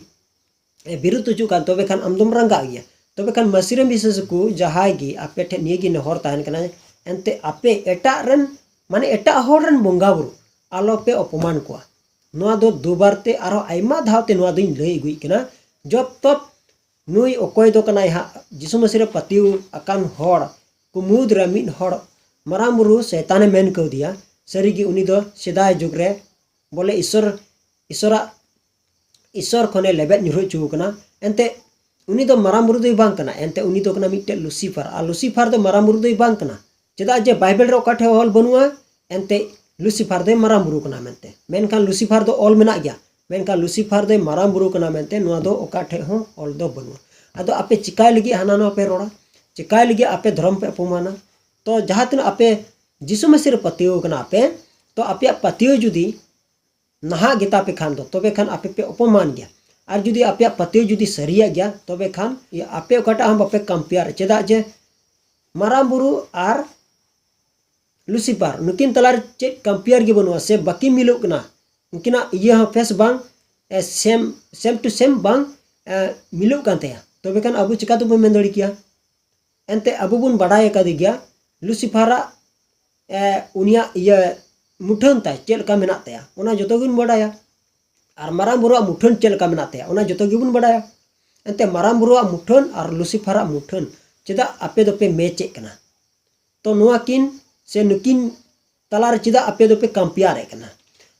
ᱮ ᱵᱤᱨᱩᱫ ᱦᱚᱪᱚᱜ ᱠᱟᱱ, ᱛᱚᱵᱮ ᱠᱷᱟᱱ ᱟᱢ ᱫᱚᱢ ᱨᱟᱸᱜᱟᱜ ᱜᱮᱭᱟ᱾ ᱛᱚᱵᱮ ᱠᱷᱟᱱ ᱢᱟᱹᱥᱤᱨᱟᱹ ᱢᱤᱥᱮᱥ ᱠᱚ ᱡᱟᱦᱟᱸᱭ ᱜᱮ ᱟᱯᱮ ᱴᱷᱮᱱ ᱱᱤᱭᱟᱹ ᱜᱮ ᱱᱮᱦᱚᱨ ᱛᱟᱦᱮᱱ ᱠᱟᱱᱟ, ᱮᱱᱛᱮ ᱟᱯᱮ ᱮᱴᱟᱜ ᱨᱮᱱ, ᱢᱟᱱᱮ ᱮᱴᱟᱜ ᱦᱚᱲ ᱨᱮᱱ ᱵᱚᱸᱜᱟ ᱵᱩᱨᱩ ᱟᱞᱚ ᱯᱮ ᱚᱯᱚᱢᱟᱱ ᱠᱚᱣᱟ᱾ ᱱᱚᱣᱟ ᱫᱚ ᱫᱩᱵᱟᱨ ᱛᱮ ᱟᱨᱦᱚᱸ ᱟᱭᱢᱟ ᱫᱷᱟᱣ ᱛᱮ ᱱᱚᱣᱟ ᱫᱚᱧ ᱞᱟᱹᱭ ᱟᱹᱜᱩᱭᱮᱫ ᱠᱟᱱᱟ᱾ ᱡᱚᱵ ᱛᱚᱵ ᱱᱩᱭ ᱚᱠᱚᱭ ᱫᱚ ᱠᱟᱱᱟᱭ ᱦᱟᱸᱜ, ᱡᱤᱥᱩ ᱢᱟᱹᱥᱤ ᱨᱮ ᱯᱟᱹᱛᱭᱟᱹᱣ ᱟᱠᱟᱱ ᱦᱚᱲ ᱠᱚ ᱢᱩᱫᱽ ᱨᱮ ᱢᱤᱫ ᱦᱚᱲ ᱢᱟᱨᱟᱝ ᱵᱩᱨᱩ ᱥᱮᱛᱟᱱᱮ ᱢᱮᱱ ᱠᱟᱣᱫᱮᱭᱟ᱾ ᱥᱟᱹᱨᱤᱜᱮ ᱩᱱᱤ ᱫᱚ ᱥᱮᱫᱟᱭ ᱡᱩᱜᱽ ᱨᱮ ᱵᱚᱞᱮ ᱤᱥᱚᱨ, ᱤᱥᱚᱨᱟᱜ, ᱤᱥᱚᱨ ᱠᱷᱚᱱᱮ ᱞᱮᱵᱮᱫ ᱧᱩᱨᱦᱩ ᱦᱚᱪᱚ ᱟᱠᱟᱱᱟ᱾ ᱮᱱᱛᱮ ᱩᱱᱤ ᱫᱚ ᱢᱟᱨᱟᱝ ᱵᱩᱨᱩ ᱫᱚᱭ ᱵᱟᱝ ᱠᱟᱱᱟ, ᱮᱱᱛᱮ ᱩᱱᱤ ᱫᱚ ᱠᱟᱱᱟ ᱢᱤᱫᱴᱮᱡ ᱞᱩᱥᱤᱯᱷᱟᱨ, ᱟᱨ ᱞᱩᱥᱤᱯᱷᱟᱨ ᱫᱚ ᱢᱟᱨᱟᱝ ᱵᱩᱨᱩ ᱫᱚᱭ ᱵᱟᱝ ᱠᱟᱱᱟ᱾ ᱪᱮᱫᱟᱜ ᱡᱮ ᱵᱟᱭᱵᱮᱞ ᱨᱮ ᱚᱠᱟ ᱴᱷᱮᱡ ᱚᱞ ᱵᱟᱹᱱᱩᱜᱼᱟ, ᱮᱱᱛᱮ ᱞᱩᱥᱤᱯᱷᱟᱨ ᱫᱚᱭ ᱢᱟᱨᱟᱝ ᱵᱩᱨᱩ ᱠᱟᱱᱟ ᱢᱮᱱᱛᱮ᱾ ᱢᱮᱱᱠᱷᱟᱱ ᱞᱩᱥᱤᱯᱷᱟᱨ ᱫᱚ ᱚᱞ ᱢᱮᱱᱟᱜ ᱜᱮᱭᱟ, ᱢᱮᱱᱠᱷᱟᱱ ᱞᱩᱥᱤᱯᱷᱟᱨ ᱫᱚᱭ ᱢᱟᱨᱟᱝ ᱵᱩᱨᱩ ᱠᱟᱱᱟ ᱢᱮᱱᱛᱮ ᱱᱚᱣᱟ ᱫᱚ ᱚᱠᱟ ᱴᱷᱮᱡ ᱦᱚᱸ ᱚᱞ ᱫᱚ ᱵᱟᱹᱱᱩᱜᱼᱟ᱾ ᱟᱫᱚ ᱟᱯᱮ ᱪᱤᱠᱟᱭ ᱞᱟᱹᱜᱤᱫ ᱦᱟᱱᱟ ᱱᱚᱣᱟ ᱯᱮ ᱨᱚᱲᱟ, ᱪᱤᱠᱟᱭ ᱞᱟᱹᱜᱤᱫ ᱟᱯᱮ ᱫᱷᱚᱨᱚᱢ ᱯᱮ ᱚᱯᱚᱢᱟᱱᱟ? ᱛᱚ ᱡᱟᱦᱟᱸ ᱛᱤᱱᱟᱹᱜ ᱟᱯᱮ ᱡᱤᱥᱩ ᱢᱟᱹᱥᱤ ᱨᱮ ᱯᱟᱹᱛᱭᱟᱹᱣ ᱠᱟᱱᱟ ᱟᱯᱮ, ᱛᱚ ᱟᱯᱮᱭᱟᱜ ᱯᱟᱹᱛᱭᱟᱹᱣ ᱡᱩᱫᱤ ᱱᱟᱦᱟᱜ ᱜᱮᱛᱟ ᱯᱮ ᱠᱷᱟᱱ ᱫᱚ, ᱛᱚᱵᱮ ᱠᱷᱟᱱ ᱟᱯᱮ ᱯᱮ ᱚᱯᱚᱢᱟᱱ ᱜᱮᱭᱟ᱾ ᱟᱨ ᱡᱩᱫᱤ ᱟᱯᱮᱭᱟᱜ ᱯᱟᱹᱛᱭᱟᱹᱣ ᱡᱩᱫᱤ ᱥᱟᱹᱨᱤᱭᱟᱜ ᱜᱮᱭᱟ, ᱛᱚᱵᱮ ᱠᱷᱟᱱ ᱟᱯᱮ ᱚᱠᱟᱴᱟᱜ ᱦᱚᱸ ᱵᱟᱯᱮ ᱠᱚᱢᱯᱮᱭᱟᱨ᱾ ᱪᱮᱫᱟᱜ ᱡᱮ ᱢᱟᱨᱟᱝ ᱵᱩᱨᱩ ᱟᱨ ᱞᱩᱥᱤᱯᱷᱟᱨ, ᱱᱩᱠᱤᱱ ᱛᱟᱞᱟᱨᱮ ᱪᱮᱫ ᱠᱚᱢᱯᱮᱭᱟᱨ ᱜᱮ ᱵᱟᱹᱱᱩᱜᱼᱟ, ᱥᱮ ᱵᱟᱹᱠᱤᱱ ᱢᱤᱞᱚᱜ ᱠᱟᱱᱟ᱾ ᱩᱱᱠᱤᱱᱟᱜ ᱤᱭᱟᱹ ᱦᱚᱸ ᱯᱷᱮᱥ ᱵᱟᱝ, ᱥᱮᱢ, ᱥᱮᱢ ᱴᱩ ᱥᱮᱢ ᱵᱟᱝ ᱢᱤᱞᱚᱜ ᱠᱟᱱ ᱛᱟᱭᱟ᱾ ᱛᱚᱵᱮ ᱠᱷᱟᱱ ᱟᱵᱚ ᱪᱤᱠᱟ ᱛᱮᱵᱚᱱ ᱢᱮᱱ ᱫᱟᱲᱮ ᱠᱮᱭᱟ? ᱮᱱᱛᱮ ᱟᱵᱚ ᱵᱚᱱ ᱵᱟᱰᱟᱭ ᱟᱠᱟᱫᱮ ᱜᱮᱭᱟ, ᱞᱩᱥᱤᱯᱷᱟᱨᱟᱜ ᱩᱱᱤᱭᱟᱜ ᱤᱭᱟᱹ ᱢᱩᱴᱷᱟᱹᱱ ᱛᱟᱭ ᱪᱮᱫ ᱞᱮᱠᱟ ᱢᱮᱱᱟᱜ ᱛᱟᱭᱟ, ᱚᱱᱟ ᱡᱚᱛᱚ ᱜᱮᱵᱚᱱ ᱵᱟᱰᱟᱭᱟ᱾ ᱟᱨ ᱢᱟᱨᱟᱝ ᱵᱩᱨᱩᱣᱟᱜ ᱢᱩᱴᱷᱟᱹᱱ ᱪᱮᱫ ᱞᱮᱠᱟ ᱢᱮᱱᱟᱜ ᱛᱟᱭᱟ, ᱚᱱᱟ ᱡᱚᱛᱚ ᱜᱮᱵᱚᱱ ᱵᱟᱰᱟᱭᱟ᱾ ᱮᱱᱛᱮ ᱢᱟᱨᱟᱝ ᱵᱩᱨᱩᱣᱟᱜ ᱢᱩᱴᱷᱟᱹᱱ ᱟᱨ ᱞᱩᱥᱤᱯᱷᱟᱨᱟᱜ ᱢᱩᱴᱷᱟᱹᱱ ᱪᱮᱫᱟᱜ ᱟᱯᱮ ᱫᱚᱯᱮ ᱢᱮᱪᱮᱫ ᱠᱟᱱᱟ? ᱛᱚ ᱱᱚᱣᱟ ᱠᱤᱱ ᱥᱮ ᱱᱩᱠᱤᱱ ᱛᱟᱞᱟᱨᱮ ᱪᱮᱫᱟᱜ ᱟᱯᱮ ᱫᱚᱯᱮ ᱠᱚᱢᱯᱮᱭᱟᱨᱮᱫ ᱠᱟᱱᱟ?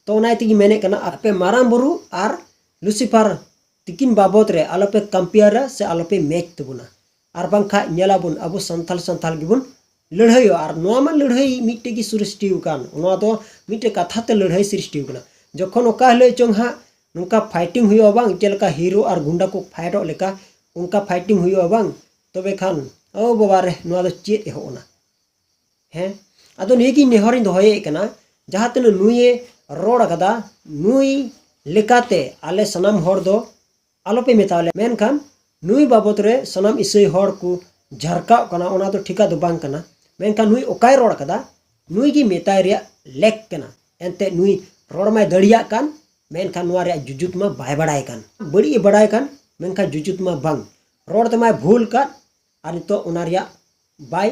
ᱛᱚ ᱚᱱᱟ ᱛᱮᱜᱮ ᱢᱮᱱᱮᱫ ᱠᱟᱱᱟ, ᱟᱯᱮ ᱢᱟᱨᱟᱝ ᱵᱩᱨᱩ ᱟᱨ ᱞᱩᱥᱤᱯᱷᱟᱨ ᱛᱤᱠᱤᱱ ᱵᱟᱵᱚᱛ ᱨᱮ ᱟᱞᱚᱯᱮ ᱠᱚᱢᱯᱮᱭᱟᱨᱟ ᱥᱮ ᱟᱞᱚᱯᱮ ᱢᱮᱪ ᱛᱟᱵᱚᱱᱟ᱾ ᱟᱨ ᱵᱟᱝᱠᱷᱟᱡ ᱧᱮᱞᱟᱵᱚᱱ ᱟᱵᱚ ᱥᱟᱱᱛᱟᱞ ᱥᱟᱱᱛᱟᱞ ᱜᱮᱵᱚᱱ ᱞᱟᱹᱲᱦᱟᱹᱭᱚᱜᱼᱟ᱾ ᱟᱨ ᱱᱚᱣᱟ ᱢᱟ ᱞᱟᱹᱲᱦᱟᱹᱭ ᱢᱤᱫᱴᱮᱡ ᱜᱮ ᱥᱨᱤᱥᱴᱤ ᱟᱠᱟᱱ, ᱱᱚᱣᱟ ᱫᱚ ᱢᱤᱫᱴᱮᱡ ᱠᱟᱛᱷᱟ ᱛᱮ ᱞᱟᱹᱲᱦᱟᱹᱭ ᱥᱨᱤᱥᱴᱤ ᱟᱠᱟᱱᱟ᱾ ᱡᱚᱠᱷᱚᱱ ᱚᱠᱟ ᱦᱤᱞᱳᱜ ᱪᱚᱝ ᱦᱟᱸᱜ ᱱᱚᱝᱠᱟ ᱯᱷᱟᱭᱴᱤᱝ ᱦᱩᱭᱩᱜᱼᱟ ᱵᱟᱝ, ᱪᱮᱫ ᱞᱮᱠᱟ ᱦᱤᱨᱳ ᱟᱨ ᱜᱩᱱᱰᱟ ᱠᱚ ᱯᱷᱟᱭᱴᱚᱜ ᱞᱮᱠᱟ, ᱚᱱᱠᱟ ᱯᱷᱟᱭᱴᱤᱝ ᱦᱩᱭᱩᱜᱼᱟ ᱵᱟᱝ, ᱛᱚᱵᱮ ᱠᱷᱟᱱ ᱳ ᱵᱟᱵᱟ ᱨᱮ, ᱱᱚᱣᱟ ᱫᱚ ᱪᱮᱫ ᱮᱦᱚᱵ ᱮᱱᱟ? ᱦᱮᱸ, ᱟᱫᱚ ᱱᱤᱭᱟᱹ ᱜᱮ ᱱᱮᱦᱚᱨᱤᱧ ᱫᱚᱦᱚᱭᱮᱫ ᱠᱟᱱᱟ, ᱡᱟᱦᱟᱸ ᱛᱤᱱᱟᱹᱜ ᱱᱩᱭᱮ ᱨᱚᱲ ᱟᱠᱟᱫᱟ, ᱱᱩᱭ ᱞᱮᱠᱟᱛᱮ ᱟᱞᱮ ᱥᱟᱱᱟᱢ ᱦᱚᱲ ᱫᱚ ᱟᱞᱚᱯᱮ ᱢᱮᱛᱟᱣ ᱞᱮᱭᱟ᱾ ᱢᱮᱱᱠᱷᱟᱱ ᱱᱩᱭ ᱵᱟᱵᱚᱛ ᱨᱮ ᱥᱟᱱᱟᱢ ᱤᱥᱟᱹᱭ ᱦᱚᱲ ᱠᱚ ᱡᱷᱟᱨᱠᱟᱣᱜ ᱠᱟᱱᱟ, ᱚᱱᱟ ᱫᱚ ᱴᱷᱤᱠᱟ ᱫᱚ ᱵᱟᱝ ᱠᱟᱱᱟ᱾ ᱢᱮᱱᱠᱷᱟᱱ ᱱᱩᱭ ᱚᱠᱟᱭ ᱨᱚᱲ ᱟᱠᱟᱫᱟ, ᱱᱩᱭ ᱜᱮ ᱢᱮᱛᱟᱭ ᱨᱮᱭᱟᱜ ᱞᱮᱠ ᱠᱟᱱᱟ᱾ ᱮᱱᱛᱮᱫ ᱱᱩᱭ ᱨᱚᱲ ᱢᱟᱭ ᱫᱟᱲᱮᱭᱟᱜ ᱠᱟᱱ, ᱢᱮᱱᱠᱷᱟᱱ ᱱᱚᱣᱟ ᱨᱮᱭᱟᱜ ᱡᱩᱡᱩᱛ ᱢᱟ ᱵᱟᱭ ᱵᱟᱲᱟᱭ ᱠᱟᱱ᱾ ᱵᱟᱹᱲᱤᱡ ᱮ ᱵᱟᱲᱟᱭ ᱠᱟᱱ, ᱢᱮᱱᱠᱷᱟᱱ ᱡᱩᱡᱩᱛ ᱢᱟ ᱵᱟᱝ᱾ ᱨᱚᱲ ᱛᱮᱢᱟᱭ ᱵᱷᱩᱞ ᱠᱟᱫ, ᱟᱨ ᱱᱤᱛᱚᱜ ᱚᱱᱟ ᱨᱮᱭᱟᱜ ᱵᱟᱭ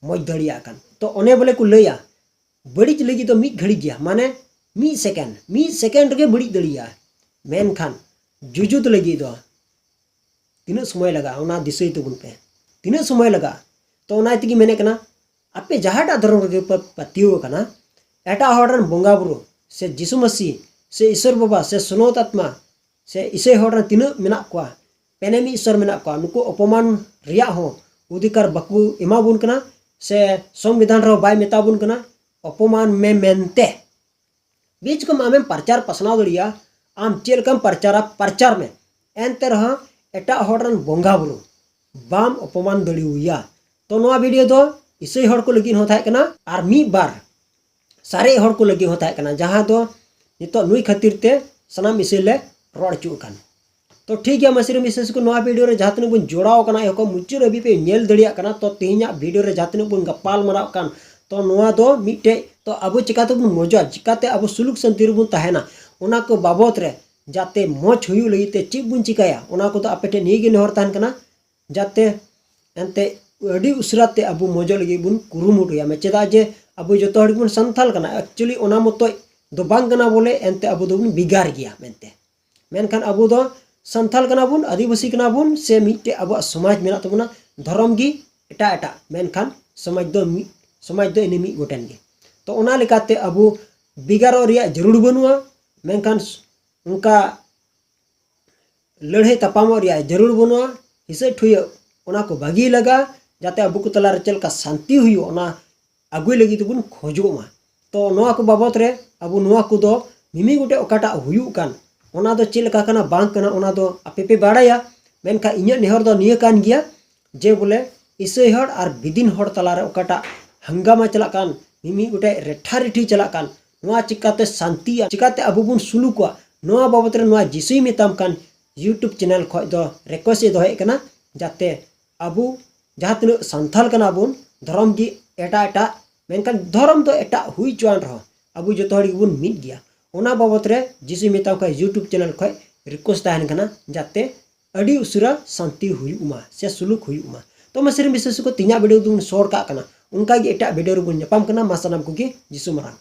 ᱢᱚᱡᱽ ᱫᱟᱲᱮᱭᱟᱜ ᱠᱟᱱ᱾ ᱛᱚ ᱚᱱᱮ ᱵᱚᱞᱮ ᱠᱚ ᱞᱟᱹᱭᱟ, ᱵᱟᱹᱲᱤᱡ ᱞᱟᱹᱜᱤᱫ ᱫᱚ ᱢᱤᱫ ᱜᱷᱟᱹᱲᱤᱡ ᱜᱮᱭᱟ, ᱢᱟᱱᱮ ᱢᱤᱫ ᱥᱮᱠᱮᱱᱰ, ᱢᱤᱫ ᱥᱮᱠᱮᱱᱰ ᱨᱮᱜᱮ ᱵᱟᱹᱲᱤᱡ ᱫᱟᱲᱮᱭᱟᱜᱼᱟ᱾ ᱢᱮᱱᱠᱷᱟᱱ ᱡᱩᱡᱩᱛ ᱞᱟᱹᱜᱤᱫ ᱫᱚ ᱛᱤᱱᱟᱹᱜ ᱥᱚᱢᱚᱭ ᱞᱟᱜᱟᱜᱼᱟ, ᱚᱱᱟ ᱫᱤᱥᱟᱹᱭ ᱛᱟᱵᱚᱱ ᱯᱮ᱾ ᱛᱤᱱᱟᱹᱜ ᱥᱚᱢᱚᱭ ᱞᱟᱜᱟᱜᱼᱟ? ᱛᱚ ᱚᱱᱟ ᱛᱮᱜᱮ ᱢᱮᱱᱮᱫ ᱠᱟᱱᱟ, ᱟᱯᱮ ᱡᱟᱦᱟᱸᱴᱟᱜ ᱫᱷᱚᱨᱚᱢ ᱨᱮᱜᱮ ᱯᱮ ᱯᱟᱹᱛᱭᱟᱹᱣ ᱟᱠᱟᱱᱟ, ᱮᱴᱟᱜ ᱦᱚᱲ ᱨᱮᱱ ᱵᱚᱸᱜᱟ ᱵᱩᱨᱩ ᱥᱮ ᱡᱤᱥᱩ ᱢᱟᱹᱥᱤ ᱥᱮ ᱤᱥᱚᱨ ᱵᱟᱵᱟ ᱥᱮ ᱥᱩᱱᱚᱛ ᱟᱛᱢᱟ ᱥᱮ ᱤᱥᱟᱹᱭ ᱦᱚᱲ ᱨᱮᱱ ᱛᱤᱱᱟᱹᱜ ᱢᱮᱱᱟᱜ ᱠᱚᱣᱟ, ᱯᱮᱱᱮᱢᱤ ᱤᱥᱚᱨ ᱢᱮᱱᱟᱜ ᱠᱚᱣᱟ, ᱱᱩᱠᱩ ᱚᱯᱚᱢᱟᱱ ᱨᱮᱭᱟᱜ ᱦᱚᱸ ᱚᱫᱷᱤᱠᱟᱨ ᱵᱟᱠᱚ ᱮᱢᱟ ᱵᱚᱱ ᱠᱟᱱᱟ, ᱥᱮ ᱥᱚᱝᱵᱤᱫᱷᱟᱱ ᱨᱮᱦᱚᱸ ᱵᱟᱭ ᱢᱮᱛᱟ ᱵᱚᱱ ᱠᱟᱱᱟ ᱚᱯᱚᱢᱟᱱ ᱢᱮ ᱢᱮᱱᱛᱮ᱾ ᱵᱮᱥ ᱠᱚᱢ ᱟᱢᱮᱢ ᱯᱨᱚᱪᱟᱨ ᱯᱟᱥᱱᱟᱣ ᱫᱟᱲᱮᱭᱟᱜᱼᱟ, ᱟᱢ ᱪᱮᱫ ᱞᱮᱠᱟᱢ ᱯᱨᱚᱪᱟᱨᱟ ᱯᱨᱚᱪᱟᱨ ᱢᱮ, ᱮᱱᱛᱮ ᱨᱮᱦᱚᱸ ᱮᱴᱟᱜ ᱦᱚᱲ ᱨᱮᱱ ᱵᱚᱸᱜᱟ ᱵᱩᱨᱩ ᱵᱟᱢ ᱚᱯᱚᱢᱟᱱ ᱫᱟᱲᱮᱣᱟᱭᱟ᱾ ᱛᱚ ᱱᱚᱣᱟ ᱵᱷᱤᱰᱤᱭᱳ ᱫᱚ ᱤᱥᱟᱹᱭ ᱦᱚᱲ ᱠᱚ ᱞᱟᱹᱜᱤᱫ ᱦᱚᱸ ᱛᱟᱦᱮᱸ ᱠᱟᱱᱟ ᱟᱨ ᱢᱤᱫ ᱵᱟᱨ ᱥᱟᱨᱮᱡ ᱦᱚᱲ ᱠᱚ ᱞᱟᱹᱜᱤᱫ ᱦᱚᱸ ᱛᱟᱦᱮᱸ ᱠᱟᱱᱟ, ᱡᱟᱦᱟᱸ ᱫᱚ ᱱᱤᱛᱚᱜ ᱱᱩᱭ ᱠᱷᱟᱹᱛᱤᱨ ᱛᱮ ᱥᱟᱱᱟᱢ ᱤᱥᱟᱹᱭ ᱞᱮ ᱨᱚᱲ ᱦᱚᱪᱚᱜ ᱠᱟᱱ᱾ ᱛᱚ ᱴᱷᱤᱠ ᱜᱮᱭᱟ, ᱢᱟᱹᱥᱤᱨ ᱢᱤᱥᱮᱥ ᱠᱚ, ᱱᱚᱣᱟ ᱵᱷᱤᱰᱤᱭᱳ ᱨᱮ ᱡᱟᱦᱟᱸ ᱛᱤᱱᱟᱹᱜ ᱵᱚᱱ ᱡᱚᱲᱟᱣ ᱟᱠᱟᱱᱟ, ᱮᱦᱚᱵ ᱠᱷᱚᱱ ᱢᱩᱪᱟᱹᱫ ᱦᱟᱹᱵᱤᱡ ᱯᱮ ᱧᱮᱞ ᱫᱟᱲᱮᱭᱟᱜ ᱠᱟᱱᱟ᱾ ᱛᱚ ᱛᱮᱦᱮᱧᱟᱜ ᱵᱷᱤᱰᱤᱭᱳ ᱨᱮ ᱡᱟᱦᱟᱸ ᱛᱤᱱᱟᱹᱜ ᱵᱚᱱ ᱜᱟᱯᱟᱞ ᱢᱟᱨᱟᱣ ᱠᱟᱱ, ᱛᱚ ᱱᱚᱣᱟ ᱫᱚ ᱢᱤᱫᱴᱮᱡ, ᱛᱚ ᱟᱵᱚ ᱪᱤᱠᱟᱹ ᱛᱮᱵᱚᱱ ᱢᱚᱡᱟ, ᱪᱤᱠᱟᱹᱛᱮ ᱟᱵᱚ ᱥᱩᱞᱩᱠ ᱥᱟᱱᱛᱤ ᱨᱮᱵᱚᱱ ᱛᱟᱦᱮᱱᱟ, ᱚᱱᱟ ᱠᱚ ᱵᱟᱵᱚᱫ ᱨᱮ ᱡᱟᱛᱮ ᱢᱚᱡᱽ ᱦᱩᱭᱩᱜ ᱞᱟᱹᱜᱤᱫ ᱛᱮ ᱪᱮᱫ ᱵᱚᱱ ᱪᱤᱠᱟᱹᱭᱟ, ᱚᱱᱟ ᱠᱚᱫᱚ ᱟᱯᱮ ᱴᱷᱮᱱ ᱱᱤᱭᱟᱹ ᱜᱮ ᱱᱮᱦᱚᱨ ᱛᱟᱦᱮᱱ ᱠᱟᱱᱟ, ᱡᱟᱛᱮ ᱮᱱᱛᱮ ᱟᱹᱰᱤ ᱩᱥᱟᱹᱨᱟ ᱛᱮ ᱟᱵᱚ ᱢᱚᱡᱚᱜ ᱞᱟᱹᱜᱤᱫ ᱵᱚᱱ ᱠᱩᱨᱩᱢᱩᱴᱩᱭᱟ᱾ ᱢᱮ ᱪᱮᱫᱟᱜ ᱡᱮ ᱟᱵᱚ ᱡᱚᱛᱚ ᱦᱚᱲ ᱜᱮᱵᱚᱱ ᱥᱟᱱᱛᱟᱞ ᱠᱟᱱᱟ, actually ᱚᱱᱟ ᱢᱚᱛᱚᱡ ᱫᱚ ᱵᱟᱝ ᱠᱟᱱᱟ ᱵᱚᱞᱮ, ᱮᱱᱛᱮ ᱟᱵᱚ ᱫᱚᱵᱚᱱ ᱵᱷᱮᱜᱟᱨ ᱜᱮᱭᱟ ᱢᱮᱱᱛᱮ᱾ ᱢᱮᱱᱠᱷᱟᱱ ᱟᱵᱚ ᱫᱚ ᱥᱟᱱᱛᱟᱞ ᱠᱟᱱᱟ ᱵᱚᱱ, ᱟᱹᱫᱤᱵᱟᱹᱥᱤ ᱠᱟᱱᱟ ᱵᱚᱱ, ᱥᱮ ᱢᱤᱫᱴᱮᱡ ᱟᱵᱚᱣᱟᱜ ᱥᱚᱢᱟᱡᱽ ᱢᱮᱱᱟᱜ ᱛᱟᱵᱚᱱᱟ, ᱫᱷᱚᱨᱚᱢ ᱜᱮ ᱮᱴᱟᱜ ᱮᱴᱟᱜ, ᱢᱮᱱᱠᱷᱟᱱ ᱥᱚᱢᱟᱡᱽ ᱫᱚ ᱢᱤᱫ, ᱥᱚᱢᱟᱡᱽ ᱫᱚ ᱤᱱᱟᱹ ᱢᱤᱫ ᱜᱚᱴᱮᱱ ᱜᱮ᱾ ᱛᱚ ᱚᱱᱟ ᱞᱮᱠᱟᱛᱮ ᱟᱵᱚ ᱵᱷᱮᱜᱟᱨᱚᱜ ᱨᱮᱭᱟᱜ ᱡᱟᱹᱨᱩᱲ ᱵᱟᱹᱱᱩᱜᱼᱟ, ᱢᱮᱱᱠᱷᱟᱱ ᱚᱱᱠᱟ ᱞᱟᱹᱲᱦᱟᱹᱭ ᱛᱟᱯᱟᱢᱚᱜ ᱨᱮᱭᱟᱜ ᱡᱟᱹᱨᱩᱲ ᱵᱟᱹᱱᱩᱜᱼᱟ᱾ ᱦᱤᱥᱟᱹ ᱴᱷᱩᱭᱟᱹ ᱚᱱᱟ ᱠᱚ ᱵᱟᱹᱜᱤ ᱞᱟᱜᱟ, ᱡᱟᱛᱮ ᱟᱵᱚ ᱠᱚ ᱛᱟᱞᱟ ᱨᱮ ᱪᱮᱫ ᱞᱮᱠᱟ ᱥᱟᱱᱛᱤ ᱦᱩᱭᱩᱜ, ᱚᱱᱟ ᱟᱹᱜᱩᱭ ᱞᱟᱹᱜᱤᱫ ᱛᱮᱵᱚᱱ ᱠᱷᱚᱡᱚᱜ ᱢᱟ᱾ ᱛᱚ ᱱᱚᱣᱟ ᱠᱚ ᱵᱟᱵᱚᱛ ᱨᱮ ᱟᱵᱚ ᱱᱚᱣᱟ ᱠᱚᱫᱚ ᱢᱤᱢᱤᱫ ᱜᱚᱴᱮᱡ ᱚᱠᱟᱴᱟᱜ ᱦᱩᱭᱩᱜ ᱠᱟᱱ, ᱚᱱᱟ ᱫᱚ ᱪᱮᱫ ᱞᱮᱠᱟ ᱠᱟᱱᱟ ᱵᱟᱝ ᱠᱟᱱᱟ, ᱚᱱᱟ ᱫᱚ ᱟᱯᱮ ᱯᱮ ᱵᱟᱲᱟᱭᱟ᱾ ᱢᱮᱱᱠᱷᱟᱱ ᱤᱧᱟᱹᱜ ᱱᱮᱦᱚᱨ ᱫᱚ ᱱᱤᱭᱟᱹ ᱠᱟᱱ ᱜᱮᱭᱟ ᱡᱮ ᱵᱚᱞᱮ ᱤᱥᱟᱹᱭ ᱦᱚᱲ ᱟᱨ ᱵᱤᱫᱤᱱ ᱦᱚᱲ ᱛᱟᱞᱟᱨᱮ ᱚᱠᱟᱴᱟᱜ ᱦᱟᱝᱜᱟᱢᱟ ᱪᱟᱞᱟᱜ ᱠᱟᱱ, ᱢᱤᱢᱤᱫ ᱜᱚᱴᱮᱡ ᱨᱮᱴᱷᱟ ᱨᱮᱴᱷᱤ ᱪᱟᱞᱟᱜ ᱠᱟᱱ, ᱱᱚᱣᱟ ᱪᱤᱠᱟᱛᱮ ᱥᱟᱱᱛᱤᱭᱟ, ᱪᱤᱠᱟᱛᱮ ᱟᱵᱚ ᱵᱚᱱ ᱥᱩᱞᱩᱠᱚᱜᱼᱟ, ᱱᱚᱣᱟ ᱵᱟᱵᱚᱛ ᱨᱮ ᱱᱚᱣᱟ ᱡᱤᱥᱩᱭ ᱢᱮᱛᱟᱢ ᱠᱟᱱ YouTube ᱪᱮᱱᱮᱞ ᱠᱷᱚᱡ ᱫᱚ ᱨᱤᱠᱣᱮᱥᱴ ᱮ ᱫᱚᱦᱚᱭᱮᱫ ᱠᱟᱱᱟ, ᱡᱟᱛᱮ ᱟᱵᱚ ᱡᱟᱦᱟᱸ ᱛᱤᱱᱟᱹᱜ ᱥᱟᱱᱛᱟᱞ ᱠᱟᱱᱟ ᱵᱚᱱ, ᱫᱷᱚᱨᱚᱢ ᱜᱮ ᱮᱴᱟᱜ ᱮᱴᱟᱜ, ᱢᱮᱱᱠᱷᱟᱱ ᱫᱷᱚᱨᱚᱢ ᱫᱚ ᱮᱴᱟᱜ ᱦᱩᱭ ᱦᱚᱪᱚᱣᱟᱱ ᱨᱮᱦᱚᱸ ᱟᱵᱚ ᱡᱚᱛᱚ ᱦᱚᱲ ᱜᱮᱵᱚᱱ ᱢᱤᱫ ᱜᱮᱭᱟ᱾ ᱚᱱᱟ ᱵᱟᱵᱚᱛ ᱨᱮ ᱡᱤᱥᱩᱭ ᱢᱮᱛᱟᱢ ᱠᱷᱟᱡ YouTube ᱪᱮᱱᱮᱞ ᱠᱷᱚᱡ ᱨᱤᱠᱣᱮᱥᱴ ᱛᱟᱦᱮᱱ ᱠᱟᱱᱟ, ᱡᱟᱛᱮ ᱟᱹᱰᱤ ᱩᱥᱟᱹᱨᱟ ᱥᱟᱱᱛᱤ ᱦᱩᱭᱩᱜ ᱢᱟ ᱥᱮ ᱥᱩᱞᱩᱠ ᱦᱩᱭᱩᱜ ᱢᱟ᱾ ᱛᱚ ᱢᱟᱥᱮ ᱨᱮᱱ ᱵᱤᱥᱮᱥ ᱠᱚ ᱛᱮᱦᱮᱧᱟᱜ ᱵᱷᱤᱰᱤᱭᱳ ᱫᱚᱵᱚᱱ ᱥᱚᱨᱴ ᱠᱟᱜ ᱠᱟᱱᱟ, ᱚᱱᱠᱟ ᱜᱮ ᱮᱴᱟᱜ ᱵᱷᱤᱰᱤᱭᱳ ᱨᱮᱵᱚᱱ ᱧᱟᱯᱟᱢ ᱠᱟᱱᱟ᱾ ᱢᱟ ᱥᱟᱱᱟᱢ ᱠᱚᱜᱮ ᱡᱤᱥᱩ ᱢᱟᱨᱟᱝ᱾